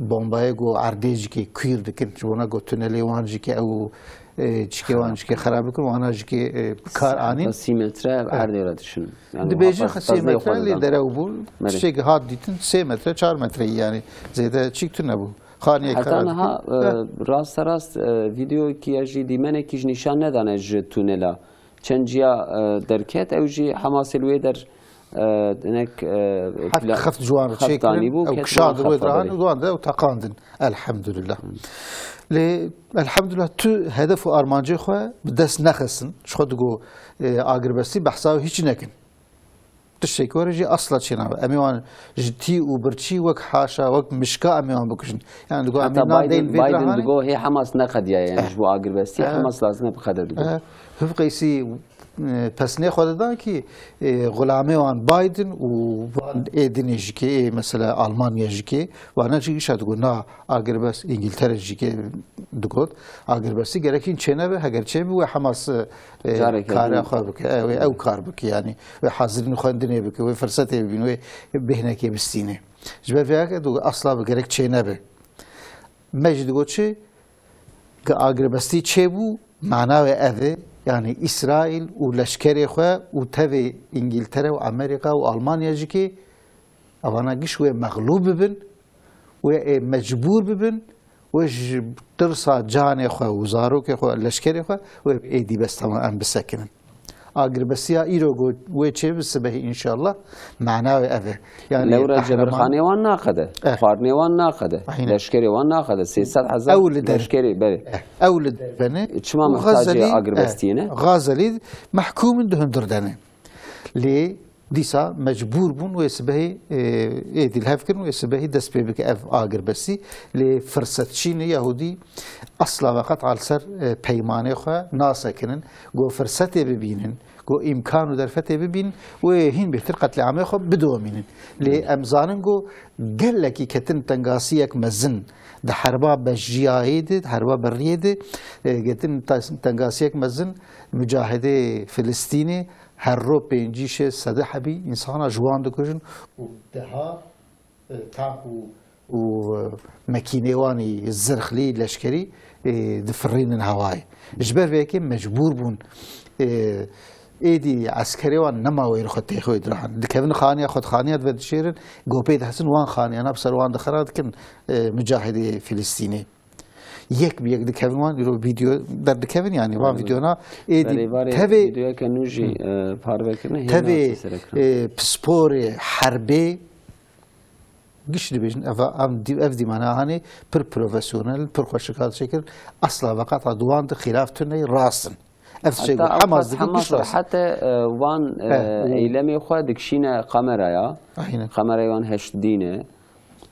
bombayê ku erdê jî kê kuîr dikin, ji bona ku tunelê wan jî kê ew, e, çikê wan jî kê xerab bikin, wana jî kê, e, bi kar anîn. Heta sî metre erdê re dişin. Yani Dibêjin muhafaza xwe sê tazdeyê metre xwe lê didan. Derew bû. Belê. Tiştekî hat dîtin, sê metre, çar metre, yani zêde çîk tune bû. Xaniyek Heta xerab niha, dikin. E, rasterast, e, vîdeoyekî ya jî dîmenekî ji nîşan nedane ji tunela. Çend ciya, e, derket, ew jî Hamasê li wê der, e, hinek, e, Heft, pla-, xeft ji wan re heft çêkirin, danîbû, ew ket kişandin wan wê xeft dirhan, berê. Û wan de ew teqandin. Elhamdulillah. Lê, elhamdulillah, tu hedef û armancê xwe bi dest nexistin. Ji xwe digo, e, agirbestî behsa wê hiç nekin. Tiştekî were jî asla çênabe. Em ê wan ji tî û birçî wek haşa, wek mişka em ê wan bikujin. Yani digo em ê Heta nan Biden, deyn vê Biden dirahane. Digo hê Hamas neqediyaye, yani Eh. ji bo agirbestî Eh. Hamas lazim e biqede digo. Eh. Hiv qeysî, e, pesnê xwe dida ki, e, xulamê wan Biden û van ê dinê jî kê, ê mesela Almanya jî kê, wana jî îşa digo na agirbest, Îngiltere jî kê digot, agirbestî gerek hîn çênebe, heger çêbû wê Hamas, e, Careke kara din. Xwe bike, e, wê ew kar bike, yani wê hazirîn xwendinê bike, wê firsetê bibîn, wê bêhnekê bistîne. Ji ber vê yekê digo asla bi gerek çênebe. Me jî digo çi? Ki agirbestî çêbû, mana wê ev e, yani Îsraîl û leşkerê xwe û tevê Îngiltere û Amerîka û Almanya jî kê evana giş wê mexlûb bibin, wê ê mecbûr bibin, wê ji tirsa canê xwe û zarokê xwe, leşkerê xwe, wê êdî bes, tamam, em bisekinin. Agirbestiya îro ku wê çêbe sibehî înşallah, mana wê ev e. Yani Lewra qehreman cebirxanê wan naqede, Eh. Xwarinê wan naqede, Aynen. Leşkerê wan naqede, sê sed hezar Ew li der- leşkerê, belê. Eh, ew li dervene. Çima Û muhtacê Xazelî, agirbestiyê ne? Eh, Xazelî mehkûm in di hundir de ne. Lê dîsa mecbûr bûn wê sibehî, e, êdî li hev kirin, wê sibehî dest pê bike ev agirbestî. Lê firsetçînê Yahûdî asla ve qet'a li ser, e, peymanê xwe nasekinin. Go firsetê bibînin, go îmkan û derfetê bibînin, wê hîn bêhtir qetlîamê xwe bidomînin. Lê em zanin go gelekî ketin tengasiyek mezin di herba bejiyayê de, di herba beriyê de, e, ketin tas-, tengasiyek mezin mucahidê Filistînê, her ro pêncî şêst sedî hebî însana ji wan dikujin û deha, e, tank û, û, e, mekînê wan î zirxlî, leşkerî, e, difirînin hewayê. Ji ber vê yekê mecbûr bûn, e, êdî eskerê wan nema wê li xwe têxê wê dirahan. Dikevin xaniya xwe, xaniya divedişêrin, gopê dihesin wan xaniyana bi ser wan dixera dikin, e, mucahidê Filistînê. Yek bi yek dikevin wan, îro vîdeo derdikevin, yani van Belê, belê. vîdeona êdî Belê, barê tevê vîdeoyeke nû jî, Hı. e, parve kirine, hê tevê, nase ser ekran. e, pisporê herbê giş dibêjin, eva, ev dî-, ev dîmana hanê pir profesyonel, pir xweşik hat çêkir, asla veqata di wan di xîlaf tune rast in. Ev çêgo Heta ew Hamas qas dike giş Hamas rast. Heta, e, wan, e, He, û eylemê xwe dikişîne kameraya. Aynen. Kameraya wan heşt dîne.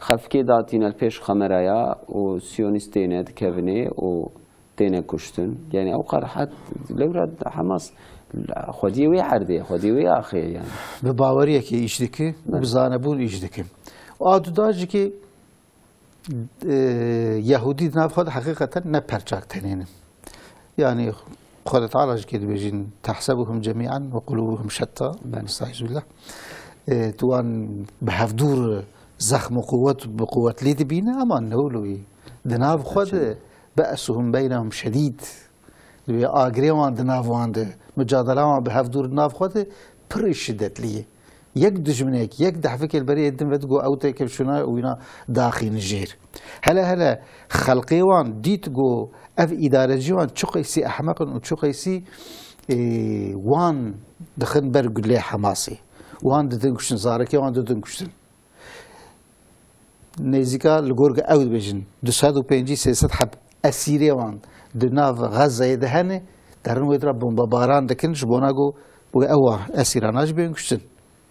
Xefkê datîne li pêş kameraya û siyonîst têne dikevinê û têne kuştin. Yani ew qar het lewra Hamas xwediyê wê erdê, xwediyê wê axê yani. Bi baweriyekê îş dike û Belê. bi zanebûn îş dike. Û a duda jî ki, e, Yahûdî di nav xwe de heqîqeten ne perçak tenê ne. Yani Xwedê Teala jî kê dibêjin, "Tehsebuhum cemî'an ve qulûbuhum şetta." Belê. Estaizu billah. E, tu wan bi hevdûr zexm û quwet, bi quwetlî dibîne, ama ne wilo yî. Di nav xwe de Çi? "Be'suhum beynehum şedîd." Divê agirê wan di nav wan de, micadela wan bi hevdûr di nav xwe de pir şidetlî ye. Yek dijminek, yek dehfikê li berê din ve digo ew têkevşûna wîna daxîn jêr. Hele hele xelqê wan dît go ev îdarecî wan çi qeysî ehmeq in û çi qeysî, ê, wan dixin ber gulê Hemasê. Wan didin kuştin, zarekê wan didin kuştin. Nêzîka li gor ku ew dibêjin, du sed û pêncî sê sed heb esîrê wan di nav Xezeyê de hene, derin wê dira bombebaran dikin, ji bona ku wê ewa esîrana jî bên kuştin.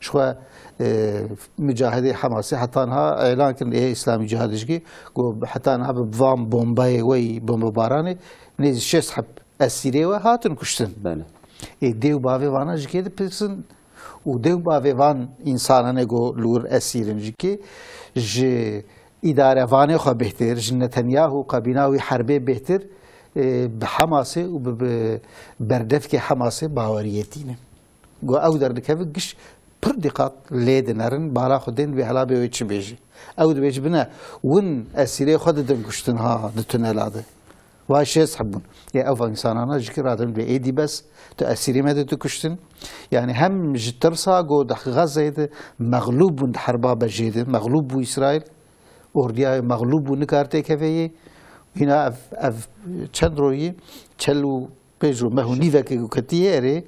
Ji xwe, e, mucahidê Hamasê heta niha elan kirin, ê Îslamî Cihadê jî ku heta niha bi van bombayê wê bombebaranê nêzî şêst heb esîrê we hatin kuştin. Bele. Ê dê û bavê vana ji kê dipirsin û dê û bavê van însananê ku li wir esîr in ji kê, ji îdarevanê xwe bêhtir, ji Netanyahu û kabîna wî herbê bêhtir, e, bi Hamasê û bi, bi berdevkê Hamasê baweriyê tînin. Ku ew derdikeve giş pir dîqat lê dinerin, bala xwe tên dibê hela bê wê çi bêjî. Ew dibêjî bine, win esîrê xwe didin kuştin ha di tunela de. Vay şêst heb bûn. Ê ev însanana ji kê radin bê êdî bes, tu esîrê me de tu kuştin. Yani hem ji tirsa ku di Xezeyê de mexlûb bûn di herba bejê de, mexlûb bû Îsraîl, ordiya wê mexlûb bû nikar têkeve yê. Hîna ev, ev çend royî, çel û pênc û meh û nîvekê ku ketiye erê,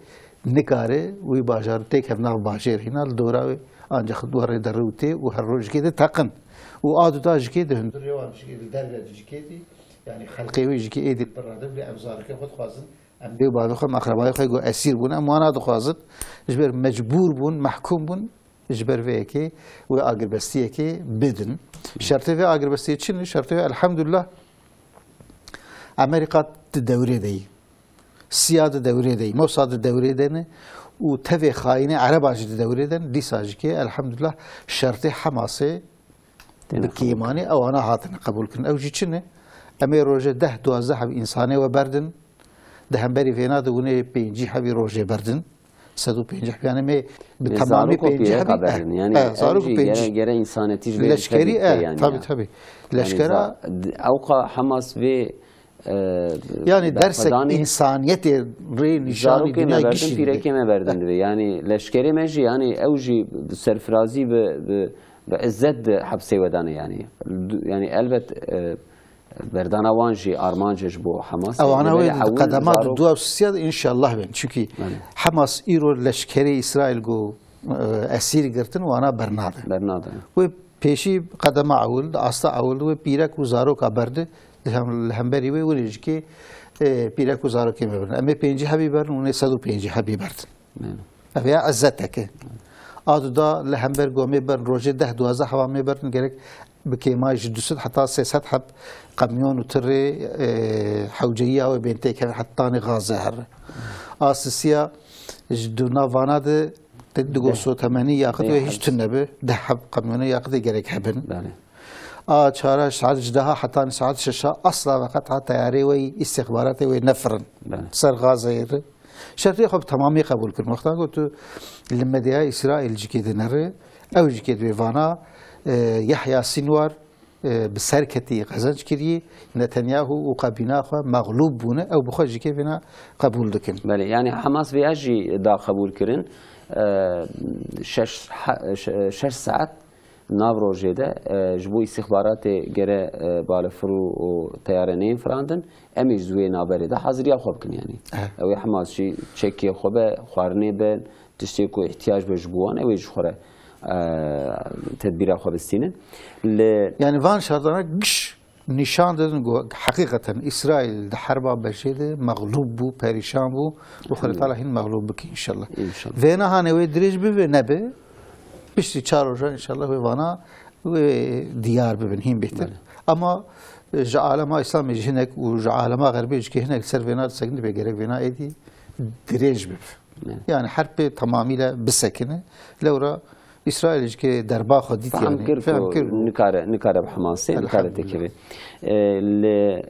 nikare wî bajar têkev nav bajêr hîna li dora wê, ancax werê derûtê û her rojekê de teqin. Û a duda jikê di hundirê wan jikê di derve de jikê dî, yani xelqê wê jikê êdî bi rade bê em zarokê xwe dixwazin, em dê û bavê xwe, em axrebayê xwe ku esîr bûn, em wana dixwazin, ji ber mecbûr bûn, mehkûm bûn, ji ber vê yekê wê agirbestiyekê bidin. Şertê vê agirbestiyê çi ne? Şertê vê elhamdulillah Amerîka di dewrê de yî. Siya di dewrê de yî, Mossad di dewrê de ne û tevê xayînê Ereba jî di dewrê de ne. Dîsa jî kê, elhamdulillah, şertê Hamasê bi kêmanî ewana hatine qebûl kirin. Ew jî çi ne? Em ê rojê deh duwazdeh heb însanê we berdin. Di hemberî vêna de hûn ê pêncî hebî rojê berdin. Sed û pêncî heb, yani em ê bi Lê temamî zarok û pêncî pîreka hebî, berdin. Yani he, ev zarok û jî pêncî. Gere, gere însanetî ji vê Leşkerî, dikevî tê e, yani tabî, ya. Tabî. Yani lekşkera za-, d-, ewqa Hamas vê, e, Yani dersek berxwedanê însaniyetê rê nîşanî zarokê dinya me berdin, gişî dide. Pîrekê me berdin divê. Yani leşkerê me jî, yani ew jî bi serfirazî, bi, bi, bi izzet di hepsê we dane yani. Du-, yani elbet, e, berdana wan jî armanc e ji bo Hamas. Ewana wê di qedema di dua û sisiya de înşallah bên. Çunkî Hamas îro leşkerê Îsraîl ku, e, esîr girtin, wana bernade. Bernade. Wê pêşî qedema ewil, di asta ewil de wê pîrek û zaroka berdi, li hem-, li hemberî wê wê jikê, e, pîrek û zarokê me birin. Em ê pêncî hebî berin, hûn ê sed û pêncî hebî berdin. Ev ya ezzetek e. A du da li hember gomê berin, rojê deh duwazdeh hewa mê berin, gerek bi kêmayî ji du sed heta sê sed heb qemyon û tirê, e, hewceyiya wê bên têkeve hetanê Gaze here. A sisiya ji du navana de te digo sotemenî yaqit wê hiç tune be, deh heb qemyonê yaqitê gerek hebin. Belê. A çara saet ji deha hetanê saet şeşa asla veqet ha teyarê wê îstixbaratê wê nefirin. Belê. Ser Gazeyê re. Şertê xwe bi temamî qebûl kirin. Wexta ku tu li medyaya Îsraîl jikê dinere, ew jikê divê vana, e, Yahya Sinwar, e, bi ser ketî qezenc kirî, Netanyahu û kabîna xwe mexlûb bûne, ew bi xwe jikê vêna qebûl dikin. Belê, yani Hamas vêya jî da qebûl kirin, e, şeş ha-, şe-, şeş saet Nav rojê de, e, ji bo îstixbaratê gere, e, balefir û, û teyare neyên firandin, em ê ji wê navberê de haziriya xwe bikin, yanî. Ehe. Ew ê Hamas jî çekê xwe be, xwarinê be, tiştê ku îhtiyac be ji bo wan, ew ê ji xwe re, e, tedbîra xwe bistînin. Li Yani van şertana giş nîşan didin ku heqîqeten Îsraîl di herba bejê de mexlûb bû, perîşan bû û Xwedê Teala hîn mexlûb bike înşallah. Înşallah. Vêna hanê wê dirêj bibe nebe, piştî çar rojan înşallah wê vana wê diyar bibin hîn bêhtir. Belê. Ama, e, ji alema Îslamê jî hinek û ji alema Xerbê jî kê hinek li ser vêna disekin, dibê gerek vêna êdî dirêj bibe. Evet. Yani her pê tamamîle bisekine. Lewra Îsraîl jî kê derba xwe dît, Fehm yani. Kir Fehm ku kir ku nikare, nikare bi Hamasê, nikare Elhamdülillah. Têkeve. E, li,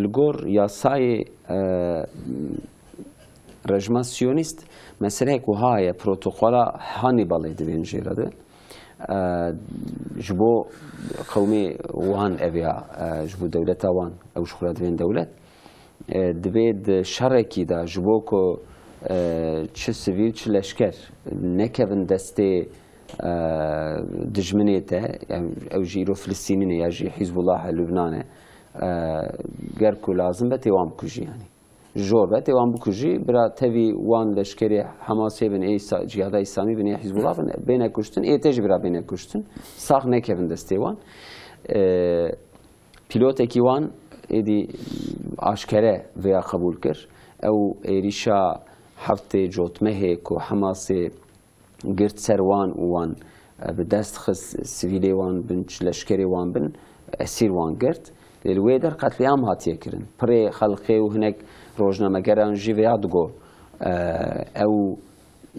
li gor yasayê, e, rejima Siyonîst, meseleyek wiha ye, protokola Hannibalê divên jê re de. E, ji bo qewmê wan ev ya, e, ji bo dewleta wan, ew ji xwe re divên dewlet. E, divê di şerekî de ji bo ku, e, çi sivîl, çi leşker nekevin destê, e, dijminê te, em, ew jî îro Filistînî ne ya jî Hîzbullah e, Lubnan e, e, ger ku lazim be tê wan bikujî, yanî. Jor be tê wan bikujî, bira tevî wan leşkerê Hamasê bin, ê Îsa-, Cîhada Îslamî bin, ê Hîzbullah bin, bêne kuştin, ê te jî bira bêne kuştin. Sax nekevin destê wan. E, Pîlotekî wan êdî aşkere vêya qebûl kir. Ew êrîşa heftê cotmehê ku Hemasê girt ser wan û wan, e, bi dest xist, sivîlê wan bin, leşkerê wan bin, esîr wan girt. Lê li wê der qetlîam hatiye kirin. Pirê xelqê û hinek rojnamegeran jî vêya digo, e, ew,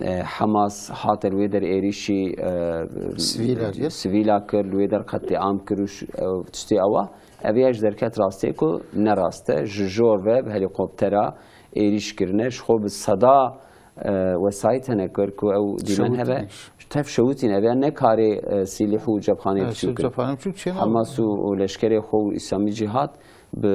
e, Hamas hate li wê der êrîşî, e, Sivîla kir. Sivîla kir, li wê der qetlîam kir û ş-, e, tiştê ewa. Ev ya ji derket rastê ku ne rast e. Ji jor ve bi helîkoptera êrîş kirine. Ji xwe bi seda, e, wesayît hene kir ku ew dîmen hebe. Şewitîne. Tev şewitîne. Ev ya ne karê, e, sîlîh û cepxanê Evet, biçûk e. Cepxane biçûk çêne. Hamas û, û leşkerê xwe û Îslamî Cîhad bi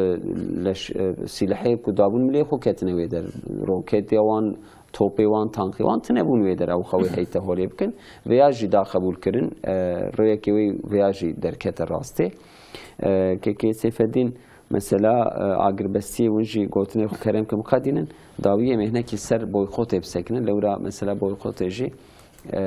leş-, e, sîlehê ku dabûn milê xwe ketine wê der. Roketê wan, topê wan, tankê wan tine bûn wê der. Ew xewê heyte holê bikin. Vêya jî da qebûl kirin. E, rêyekê wê vêya jî derkete rastê. E, kekê Seyfeddîn, mesela, e, agirbestiyê hûn jî gotinê xwe kerem ke biqedînin, dawiyê em ê hinekî ser boykotê bisekinin. Lewra mesela boykotê jî, e,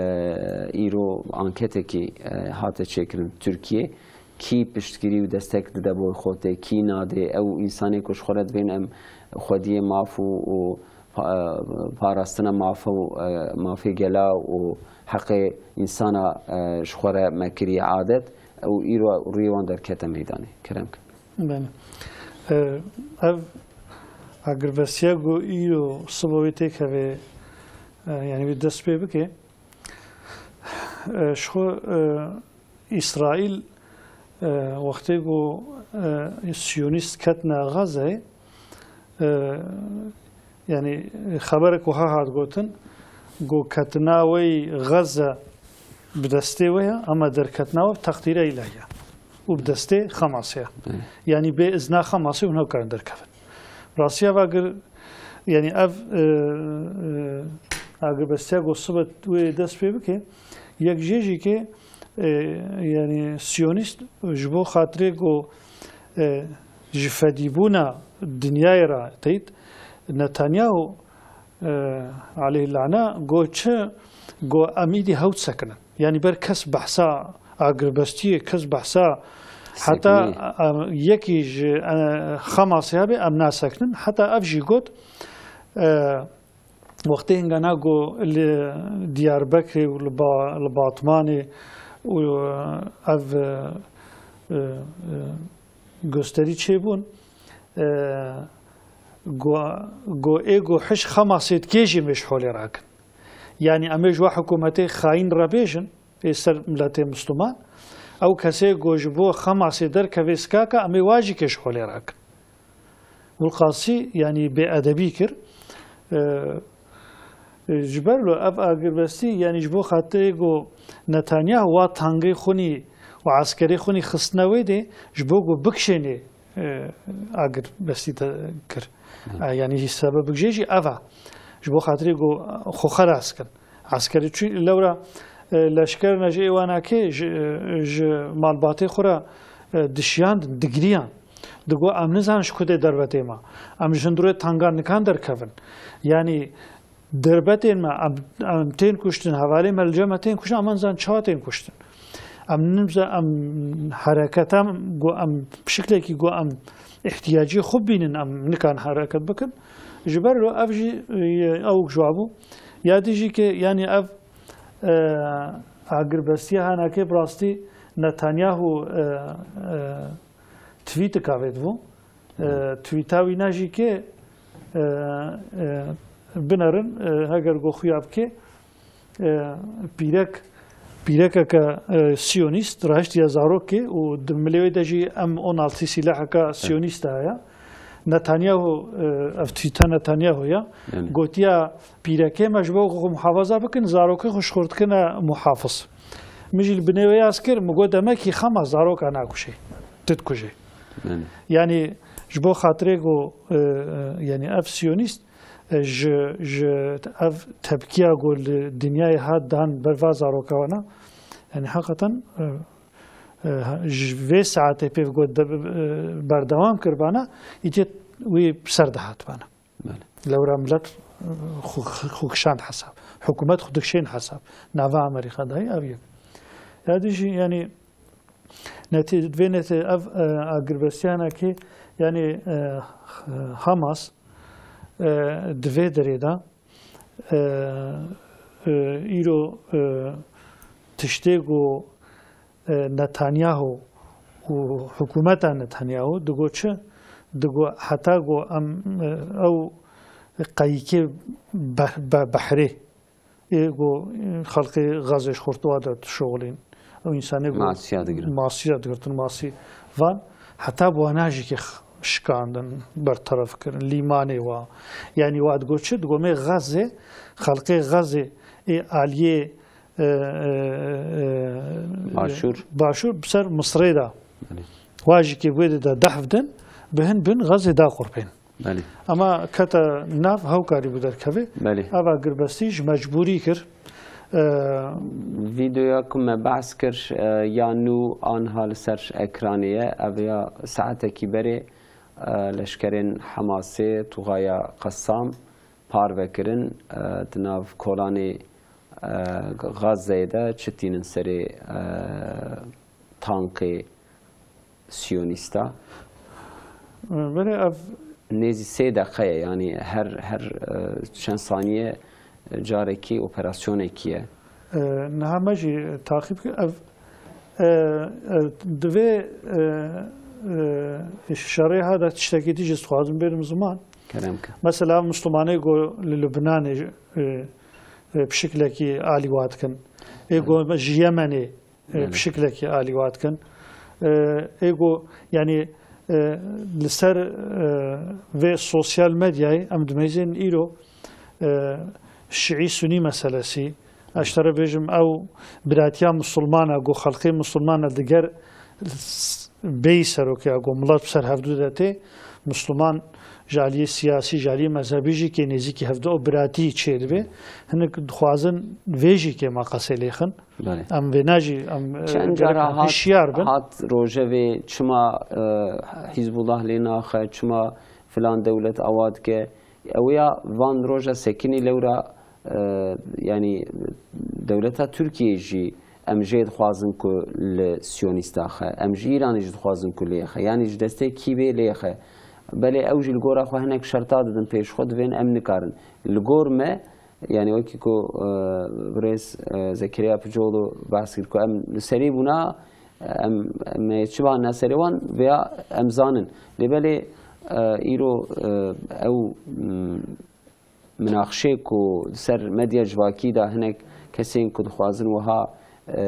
îro anketekî, e, hate çêkirin Tirkiye. Kî piştgirî û destek dide boykotê, kî nadê? Ew însanê ku ji xwe re dibên em xwediyê maf û, û pa-, parastina mafe û, e, mafê gela û heqê însana, e, ji xwe re me kiriye adet û îro rûyê wan derkete meydanê. Kerem kin. Belê. E, ev agirbestiya ku îro sibo wê têkeve, e, yanî wê dest pê bike, e, ji xwe, e, Îsraîl, e, wextê ku, e, Siyonîst ketine Xezeyê, e, yanî xeberek wiha hat gotin, ku ketina wê Xeze bi destê wê ye, ama derketina wê bi teqdîra îlahî ye û bi destê Xemasê ye. Evet. Yanî bê izna Xemasê hûn nikarin derkevin. Rastiya ve agir, yanî ev, e, e, agirbestiya ku sibe wê dest pê bike, yek jê jî ke, e, yanî Siyonîst ji bo xatirê ku, e, ji fedîbûna dinyayê re teyt, Netanyahu, e, aleyh lana, got çi, got em îdî hewt sekinin. Yanî ber kes behsa agirbestiyê, kes behsa heta, Sekinî. E, yekî ji, e, Xemasê hebe em nasekinin. Heta ev jî got, e, wextê hingana ku li Diyarbekirê û li Ba-, li Batmanê û, e, ev, e, e, e, gösterî çêbûn, e, ku, ku ê ku hiş Xemasê dikê jî em ê ji holê rakin. Yanî em ê ji we hikûmetê xayîn re bêjin, ê ser miletê Misliman, ew kesê ku ji bo Xemasê derkevê sikaka, em ê wa jî kê ji holê rakin. Wilqasî, yanî bêedebî kir. E, e, ji ber lo ev agirbestî, yanî ji bo xatirê ku Netanyahu wa tangê xwinî û eskerê xwinî xistine wê dê, ji bo ku bikişênê, e, agirbestî te kir. Hı. E, yanî jî sebebik jê jî ev e. Ji bo xatirê ku xwe xelas kin. Eskerî çû lewra, e, leşkerine ji êwanakê ji, e, ji malbatê xwe re, e, dişiyandin, digiriyan. Digo, em nizanin ji ku dê derbetê me. Em ji hundirê tangan nikan derkevin. Yanî derbetên me, em, em tên kuştin, hevalê me li cem me tên kuştin, em nizanin çawa tên kuştin. Em nimza, em hereketa, go em pişiklekî, go em ihtiyacê xwe bînin, em nikan hereket bikin. Ji ber lo ev jî, e, ew ji wa bû. Ya dî jî ke, yanî ev, e, agirbestiya hanakê bi rastî Netanyahu, e, e, tweetika vê dibû. E, tweeta wîna jî ke, e, e, binerin, e, heger go xuya bike, e, pîrek, pîrekeke, e, siyonîst rahiştiye zarokê û di milê wê de jî M on altı sîleheka siyonîst de heye. Netanyahu, e, ev tweeta Netanyahu ya, Yani. Gotiya pîrekê me ji bo ku xwe muhafaza bikin, zarokê xwe ji xwe dikine muhafiz. Min jî li binê wê yaz kir, min got demekî Xemas zaroka nakuşê, tu dikujê. Yani. Yanî ji bo xatirê ku, e, e, yanî ev siyonîst, e, ji, ji ev tepkiya ku li dinyayê hat dan ber va zaroka wana, yanî heqeten, e, e, ji vê saetê pê ku de, e, berdewam kir bana, îtê wî ser dihat bana. Belê. Lewra milet, e, xwe, xwe kişand hesab. Hikûmet xwe dikişên hesab. Nava Amerîka dayî ev yek. Ya dî jî, yanî, Netî-, vê netî-, ev, e, agirbestiyana ki Yani e, Hamas e, di vê derê de e, e, îro e, tiştê ku e, Netanyahu û hikûmeta Netanyahu digo çi? Digo heta ku em e, ew qeyîkê be- be- behrê ê ku xelkê Gazê ji xurtuwa de dişoxilîn. Ew însanê ku Masiya digirin. Masiya digirtin, masî van, heta bi wana jî kê x- şikandin, berteref kirin. Lîmanê wa. Yanî wa digo çi? Digo me Gazê, xelkê Gazê ê aliyê e, e, e, Başûr. Başûr bi ser Misrê de. Belê. Wa jî kê wê de dehf din, bi hin bin Gazê da qurpên. Belê. Ama kete nav hewkarî bû derkevê. Belê. Eva girbestî ji mecbûrî kir. E, Vîdeoya ku me behs kir, e, ya nû anha li ser ekranê ye. Ev ya saetekî berê, e, leşkerên Hemasê, Tuxaya Qesam, parve kirin, e, di nav kolanê, e, Gazeyê de çi tînin serê, e, tankê Siyonîsta? Belê ev Nêzî sê deqe ye, yanî her, her, e, çend saniye, e, carekî operasyonekî ye. E, niha me jî taqîb kir. Ev, e, e, divê, e, e, şerê ha de tiştekî dî jî dixwazim bêrim ziman. Kerem ke. Mesela ev Mislimanê ku li Lubnanê, e, e, pişiklekî alî wa dikin. Ê ku ji Yemenê e, Belê. pişiklekî alî wa dikin. E, ê ku, yanî, e, li ser, e, vê sosyal medyayê em dimeyzên îro, e, şiî sunî meselesî, ez ji te re bêjim ew biratiya misilmana ku xelkê misilmana diger bêyî serokê ya ku milet bi ser hevdû de tê, misilman ji aliyê siyasî, ji aliyê mezhebî jî kê nêzîkî hevdû ew biratî çêdibe. Hinek dixwazin vê jî kê me qesê lêxin. Belê. Em vêna jî em, e, Çend gerek cara em hat, hişyar bin. Hat rojevê çima, e, Hizbullah lê naxe, çima filan dewlet awa dike. Ew ya van roja sekinî lewra, e, yanî dewleta Tirkiyeyê jî em jê dixwazin ku li Siyonîst daxe. Em ji Îranê jî dixwazin ku lê xe. Yanî ji destê kî bê lê xe. Belê ew jî li gora xwe hinek şerta didin pêş xwe, divên em nikarin. Li gor me, Yanî wekî ku, e, birêz, e, Zekeriya Picoğlu behs kir ku em li serî bûna, em, em ê çi bane serê wan, vêya em zanin. Lê belê, e, îro, e, ew, m, minaxşê ku li ser medya civakî de hinek kesên ku dixwazin wiha e,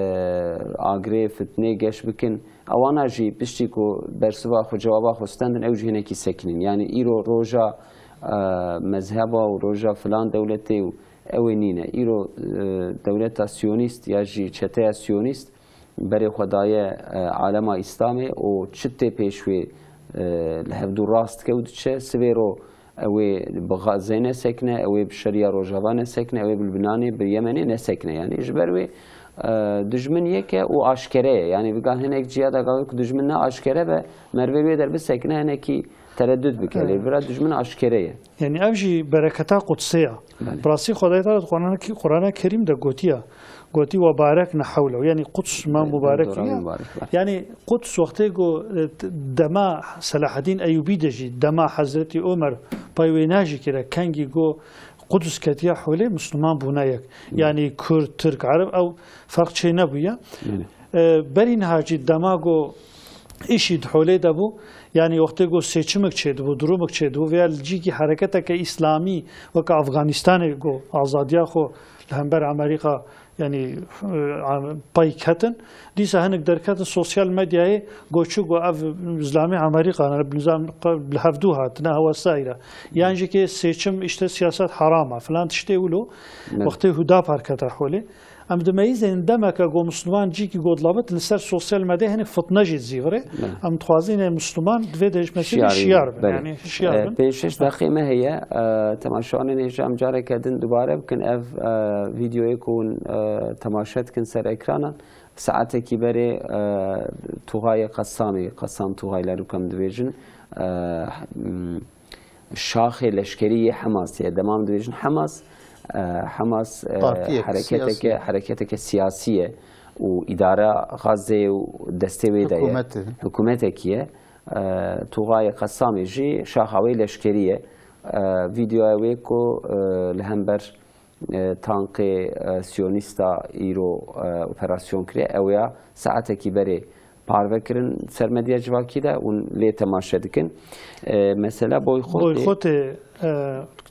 agirê, fitnê geş bikin. Ewana jî piştî ku bersiva xwe, cewaba xwe stendin, ew jî hinekî sekinin. Yanî îro roja, e, mezheba û roja filan dewletê û ew ê nîne. Îro, e, dewleta siyonîst ya jî çeteya siyonîst berê xwe daye, e, alema Îslamê û çi tê pêş wê, e, li hevdû rast dike û diçe. Sivê ro Ew ê bi Gazê nesekine, ew ê bi şeriya Rojava nesekine, ew ê bi Libnanê, bi Yemenê nesekine. Yanî ji ber wê, e, dijmin yek e û aşkere ye. Yanî viga hinek ciya de gavê ku dijmin ne aşkere be, mervê wê der bisekine, hinekî tereddüt bike. Lê Evet. vira dijmin aşkere ye. Yani ev jî bereketa Qudsê ya. Belê. Bi rastî Xwedayê Teala di Qur'ana, Qur'ana Kerîm de gotiya. Gotî, "Ve barekna hewlehu." Yanî Quds me Evet, mubarek dora ya. mubarek var. Yanî Quds wextê ku, e, t-, dema Selahaddîn Eyûbî de jî, dema Hezretî Omer pay wêna jî kire, kengî ku Quds ketiya holê, Misliman bûna yek. Hı. Yanî Kurd, Tirk, Ereb ew ferq çê nebûye. Belê. E, berî niha jî dema ku îşî di holê de bû, yanî wextê ku seçimik çêdibû, durumik çêdibû, veya li cîkî hereketeke îslamî weke Afganistanê ku azadiya xwe li hember Amerîka, yanî, e, pay ketin. Dîsa hinek derketin sosyal medyayê, goçû ku ev zilamê Amerîka ne, bi nizam, bi hevdû hatine, hewa sayra. Yan jî kê seçim, işte siyaset haram e, filan tiştê wilo, Evet. wextê Hudapar kete holê. Em dimeyîzên demeke ku Misliman cîkî ku dilabit li ser sosyal medyayê hinek fitne jî dizîvirê. Evet. Em dixwazin ê Misliman divê deşmesî Şiyar şiyar bin, bin. Belê. Yanî şiyar E, bin. Pênc şeş deqê me heye. E, temaşevanên hêja em careke din dubare bikin. Ev, e, vîdeoyê ku hûn, e, temaşe dikin ser ekranan, saetekî berê, e, Tuxayê Qesamê, Qesam Tuxay lerûk em dibêjin, e, m, şaxê leşkerî yê Hemasê ye. Dema em dibêjin Hemas, e, Hemas, e, Partiyek hereketeke, siyasî. hereketeke siyasî ye û îdara Gazeyê û destê wê de ye. Hikûmet e. Hikûmetekî ye. E, Tuğayê Qesamê jî şaxa wê leşkerî ye. E, Vîdeoya wê ku, e, li hember, e, tankê, e, siyonîsta îro, e, operasyon kiriye, ew ya saetekî berê parve kirin ser medya civakî de, hûn lê temaşe dikin. E, mesela boyxotê Boyxotê, e,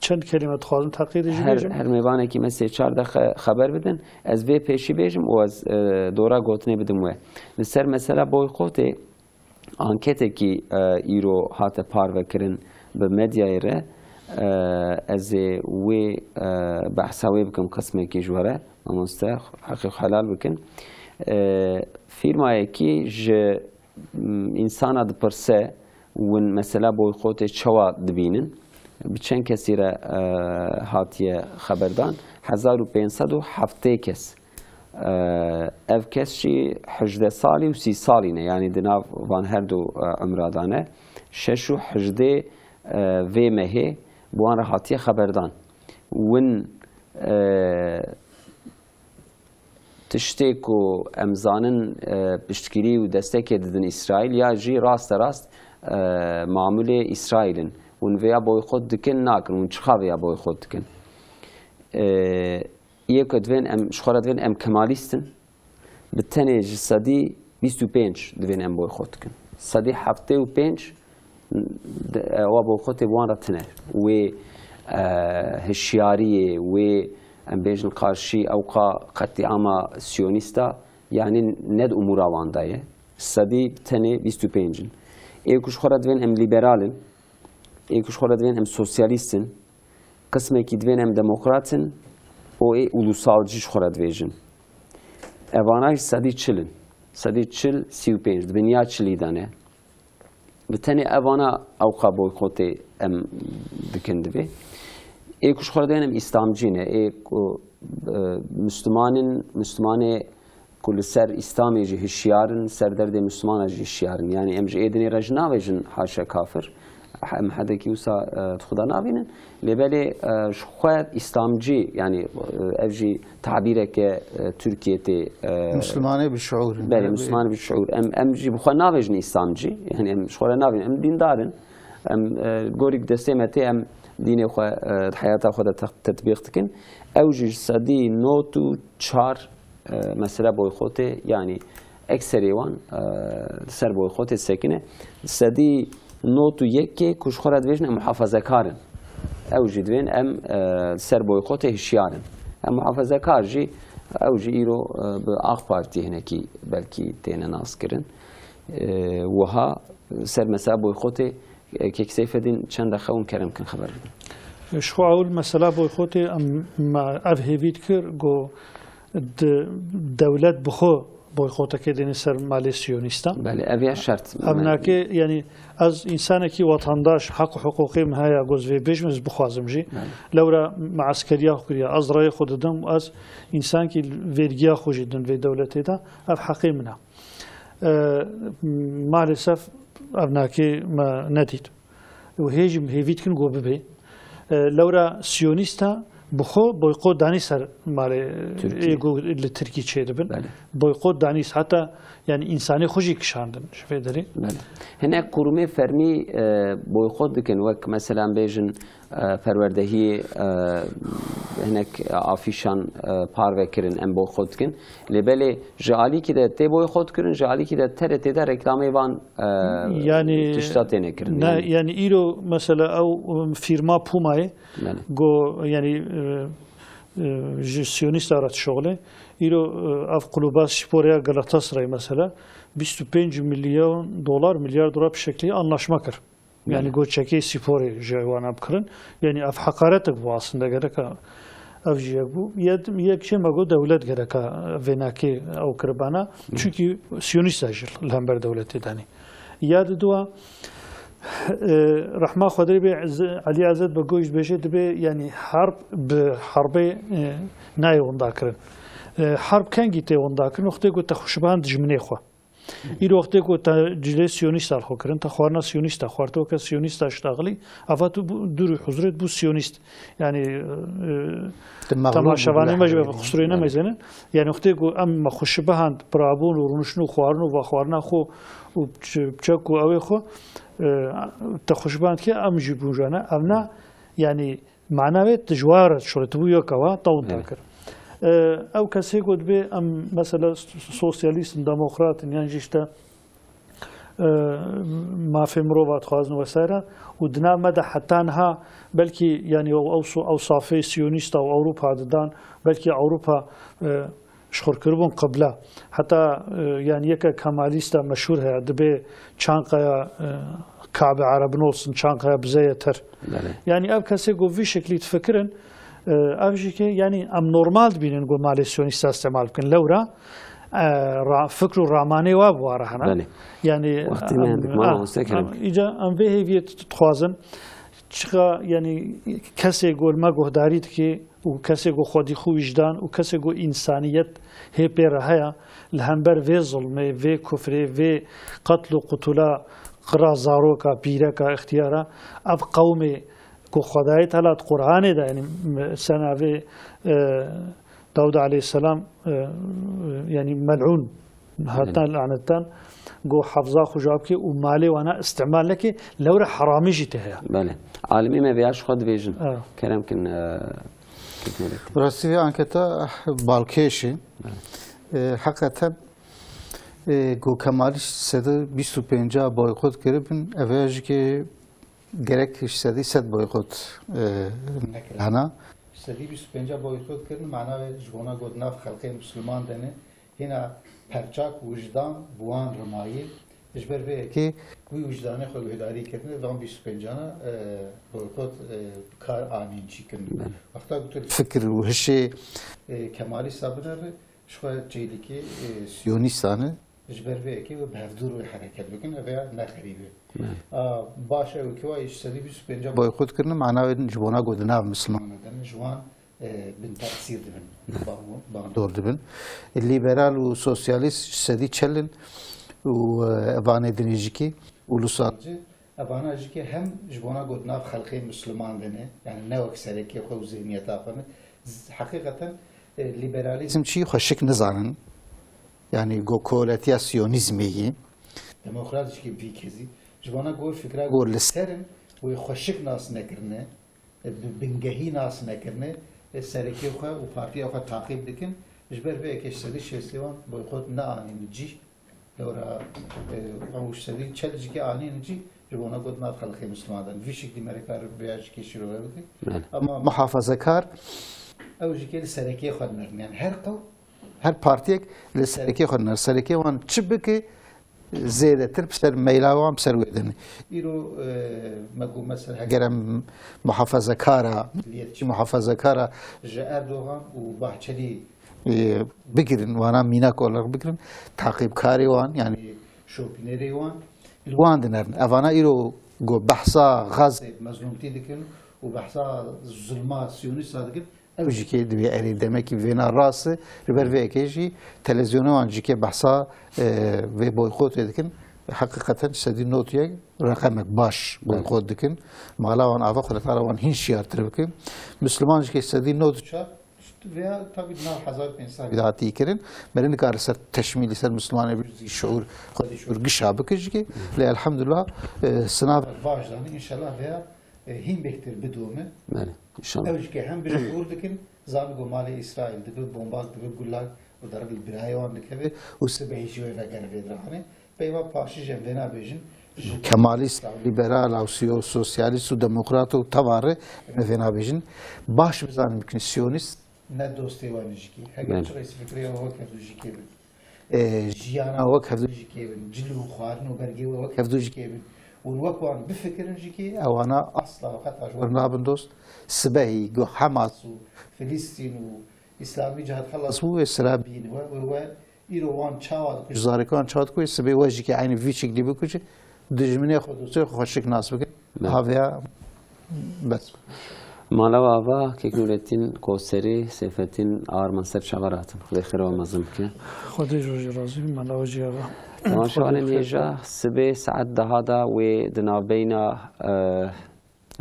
çend kelîme dixwazim teqîdê jî her, bêjim. Her mêvanekî me sê çar deqe xeber bidin. Ez vê pêşî bêjim û ez, e, dora gotinê bidim we. Li ser mesela boyxotê anketekî, e, îro hate parve kirin bi medyayê re, e, ez ê wê, e, behsa wê bikim qismekî ji we re, mamoste, heqê xwe helal bikin. E, Fîrmayekî ji, m, însana dipirse, win mesela boyxotê çawa dibînin? Bi çend kesî re, e, hatiye xeberdan? Hezar û pênc sed û heftê kes. E, ev kes jî hejdeh salî û sî salî ne, yanî di nav van her du, e, umra de ne. Şeş û hejdeh, e, vê mehê bi wan re hatiye xeberdan. Win, e, tiştê ku em zanin, e, piştgirî û destekê didin Îsraîl, ya jî raste rast, e, mamulê Îsraîl in. Hûn vêya boykot dikin, nakin? Hûn çiqa vêya boykot dikin? E, Yê ku divên em, ji xwe re divên em kemalîst in, bi tenê ji sedî bîst û pênc divên em boykot dikin. Sedî heftê û pênc de, ewa boykotê bi wan re tine. Wê, e, hişyariyê, wê, em bêjin, qarşî ewqa qetlîama siyonîsta, yanî ne di umûra wan de ye. Sedî tenê bîst û pênc in. Ê ku ji xwe re divên em lîberal in, ê ku ji xwe re divên em sosyalîst in, qismekî divên em demokrat in û ê ulusal jî ji xwe re divêjin. Evana jî sedî çil in. Sedî çil, sî û pênc, di bin ya çilî de ne. Bi tenê evana ewqa boykotê em dikin divê. Ê ku ji xwe re divên em îslamcî ne, ê ku, e, Müslümanên, Müslümanê ku li ser Îslamê jî hişyar in, ser derdê Mislimana jî hişyar in. Yanî em ji ê dinê re jî navêjin haşa kafir. Em hedekî wisa, e, di xwe de nabînin. Lê belê, e, ji xwe Îslamcî, yanî, e, ev jî tabîreke, e, Tirkiyê tê, e, Mislimanê bi şiûr in. Belê, Mislimanê bi şiûr. Em, em jî bi xwe navêjin Îslamcî. Yanî em ji xwe re navînin. Em dîndar in. Em, e, gorî ku destê me tê, em dînê xwe, e, di heyata xwe de te-, tetbîq dikin. Ew jî ji sedî nod û çar, e, mesela boykotê, yanî ekserê wan, e, li ser boykotê sekine. Sedî nod û yekê ku ji xwe re dibêjin em muhafazekar in. Ew jî divên em, e, li ser boykotê hişyar in. Em muhafazekar jî, ew jî îro, e, bi AK Partî hinekî belkî têne naskirin. E, wiha ser mesela boykotê, e, Kek Seyfedîn çend deqe hûn kerem kin xeber bidin. Ji xwe ewil mesela boykotê em, me ev hêvî dikir, got di dewlet bi xwe boykoteke dêne ser malê siyonîstan. Belê, ev ya şert. Ev nake, yanî ez însanekî wetandaş, heq û hiqûqê min heye, goz vê bêjim, ez bixwazim jî. Belê. Lewra me eskeriya xwe kiriye, ez rayê xwe didim, ez însankî vergiya xwe jî din vê dewletê de, ev heqê min e. E, maalesef ev nake me nedît. Û hê jî hêvî dikin ku bibe. E, lewra siyonîsta bi xwe boykot danî ser malê, Tirkiyê. Ê ku li Tirkî çêdibin. Belê. Boykot danî, heta, yanî, însanê xwe jî kişandin ji vê derê. Belê. Hinek kurumê fermî, e, boykot dikin, wek mesela em bêjin, e, perwerdehiyê, e, hinek afîşan, e, parve kirin, em boykot dikin. Lê belê ji alîkî de tê boykot kirin, ji alîkî de T R T de reklamê van, e, Yanî, tişta têne kirin. Ne, yanî. Yanî îro mesela ew, um, fîrma Pumayê, belê, go, yanî, e, e, ji siyonîsta re dişoxile. Îro, e, ev kluba sporê ya Galatasaray mesela bîst û pênc milyon dolar, milyar dolar bi şeklî anlaşma kir. Yanî, belê, got çekê sporê ji wana bikirin. Yanî ev heqaretek bû aslında, gereka ev jî yek bû. Yek, yek jê me got dewlet gereka vênakê ew kiribana. Belê. Çunkî siyonîsta jî li hember dewletê danî. Ya di dua, e, rehma Xwedê bê, Ez-, Elî Ezet Begoyî dibêje, dibê, yanî, herb bi herbê, e, nayê winda kirin. E, herb kengî tê winda kirin? Wextê ku te xwe şiban dijminê xwe. Îro wextê ku te cilê siyonîsta li xwe kirin, te xwarina siyonîsta xwar, te weke siyonîsta ştaxilî, ava tu bû, dûrî huzurê tu bû siyonîst. Yanî, e, Te mexlûb temaşevanê bû me ji lehmê qusûrê ne. Belê. Mezenin. Yanî wextê ku em me xwe şibihand pirabûn û rûniştin û xwarin û vexwarina xwe û piç-, piçek û ewê xwe, e, te xwe şibihand ke em jî bûn jane. Ev ne, yanî, Mana wê tu ji wa re şûretibû yoka wa tewin te Evet. kir. E, ew kesê ku dibê em mesela s-, sosyalîst in, demokrat in, yan jî işte, e, mafê mirova dixwazin wesaire û di nav me de heta niha belkî, yanî ew, ew so-, ew safê siyonîsta û Ewropa didan, belkî Ewropa, e, ji xwe kiribûn qibla. Heta, e, yanî yeke kemalîsta meşhûr heye, dibê Çankaya, e, Kabe Arabin olsun, Çankaya bize yeter. Belê. Yanî ev kesê ku vî şeklî difikirin, e, ev jî ke, yanî em normal dibînin ku malê siyonîsta îstemal bikin. Lewra, e, ra-, fikr û ramanê wa bi wa re hene. Belê. Yanî Wextê me em, dik, mala ah, Hostek em, Kerem. Îca em vê hêviyê dixwazin. Çiqa, yanî kesê ku li me guhdarî dike, û kesê ku xwedî xwe wijdan û kesê ku însaniyet hê pê re heye, li hember vê zilmê, vê kufrê, vê qetl û qutula qira zaroka, pîreka, ixtiyara, ev qewmê ku Xwedayê Teala di Qur'anê de, yanî, me-, sena vê, e, Dawud aleyhisselam, e, e, yanî mel'ûn, hatina Belê. lanetan, go hafza xwe ji wa bike û malê wana îstemal neke, lewre heramî jî tê heye. Belê. Alimê me vêya ji xwe dibêjin. Ha. Kerem kin, e, Hikmet Ekdî. Rastî vê anketa balkêş e. Belê. E, heqeten, e, go Kemalîst sedî bîst û pênca boykot kiribin, ev ya jî ke gerek ji sedî sed boykot, e, nekirana. Sedî bîst û pênca boykot kirin, mana wê ji bona got nav xelkê Misliman de ne, hîna perçak wijdan bi wan re mayî, ji ber vê yekê wî wijdanê xwe guhdarî kirine, van bîst û pêncana, e, boykot, e, kar anîn çî kirin. Belê. Wexta ku tu fikir û hişê, e, Kemalîsta binere, ji xwe çêlikê, e, siyonîstan e. Ji ber vê yekê wê bi hevdûr wê hereket bikin, ev ya ne xerîb e. Belê. A, baş ew ki wa ji sedî bîst û pênca boykot kirine, mana wê ji bona got di nav Misliman de ne, ji wan e, bin tesîr dibin. Ban-, ban- Dor dibin. Lîberal û sosyalîst ji sedî çel in û, e, evanê dinê jikî û lusal. Evana jikê hem ji bona got nav xelkê Misliman de ne, yani ne wek serekê xwe û zihniyeta xwe ne. Z-, heqîqeten, e, lîberalîzm çi xweşik nizanin. Yani go koletiya siyonîzmê yî. Demokrat jikê vî kezî. Ji bona got fikra got li ser in, wê xweşik nas nekirine. Bi bingehî nas nekirine, serekê xwe û partiya xwe taqîb dikin. Ji ber vê yekê ji sedî şêstê wan boykot neanîn cî. Lewra, e, ew ji sedî çel jikê anîn cî, ji bona got nav xelkê Misliman de. Vî şiklî mereka vêya jikê şîrove bike. Belê. Ama muhafazekar, ew jikê li serekê xwe dinerin. Yani her qew, her partiyek li serekê xwe diner. Serekê wan çi bike, zêdetir bi ser meyla wan bi ser wê de ne. Îro, e, me got mesela heger em muhafazekara, milliyetçî muhafazekara ji Erdogan û Bahçelî, e, bigirin, wana mînak olarak bigirin, taqîbkarê wan, yani şopînerê wan, li wan dinerin. Evana îro go behsa Gazê mezlûmtî dikin û behsa zulma siyonîsta dikin, Ew jî kê divê erê demekî vêna rast e. Ji ber vê yekê jî televîzyonê wan jî kê behsa, e, vê boykotê dikin. Heqîqeten sedî nod yek reqemek baş boykot dikin. Mala wan ava xwe li tara wan hîn şiyartir bikin. Misliman jî kê sedî nod çar veya tabi nav hezar pênc sed hatî kirin. Me nikare ser teşmîlî ser Mislimanê bijî şuur, xwedî şuur gişa bikin jî kê. Lê elhamdulillah, e, sinav baş danî, înşallah veya e, hîn bêhtir bidome. Belê, înşallah. Ew jî ke hem bi şûr dikin, zan ku malê Îsraîl dibe, bombak dibe, gulak û derik li birayê wan dikeve û sibehî jî wê vegere vê dirahanê. Peyva paşî jî em vê nabêjin. Ji Kemalîst, lîberal, ew siyo-, sosyalîst û demokrat û tevare em ê vê nabêjin. Baş bizanin bikin siyonîst. Ne dostê wan jî kî. Heger Belê. Çi qeys fikrê wek hevdû jî kê bin. E, jiyana wek hevdû jî kê bin, cil û xwarin û bergê we wek hevdû jî kê bin û wek wan bifikirin jî kê, ewana asla û qet ji we nabin dost. Sibehî go Hamas û Filistîn û Îslamî Cihad xelas bû, wê sira bîn we, wê we îro wan çawa dikujin, zarokê wan çawa dikujin, sibê we jî kê eynî vî şiklî bikujin, dijminê xwe, dostê xwe xweşik nas bikin. Evet. Havêya bes. Mala we ava, kek Nûretîn Koserî, Seyfetîn Arman ser çavar hatin. Xwedê xêr we mezin bike. Xwedê ji we jî razî be, mala we jî ava. Temaşevanên hêja, sibê saet deha de wê di navbeyna, e,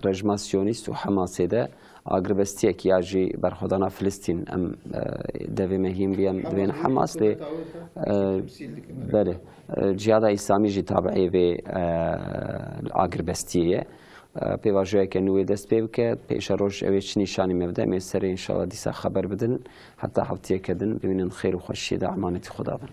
rejma Siyonîst û Hemasê de agirbestiyek ya jî berxwedana Filistîn, em, e, devê me hîn bî, em divên Hemas lê, e, belê, e, Cihada Îslamî jî tabi'ê vê, e, agirbestiyê ye. E, pêvajoyeke nû wê dest pê bike, pêşeroj ew ê çi nîşanî me bide, em ê serê înşallah dîsa xeber bidin. Heta heftiyeke din bimînin xêr û xweşiyê de emanetî Xweda bin.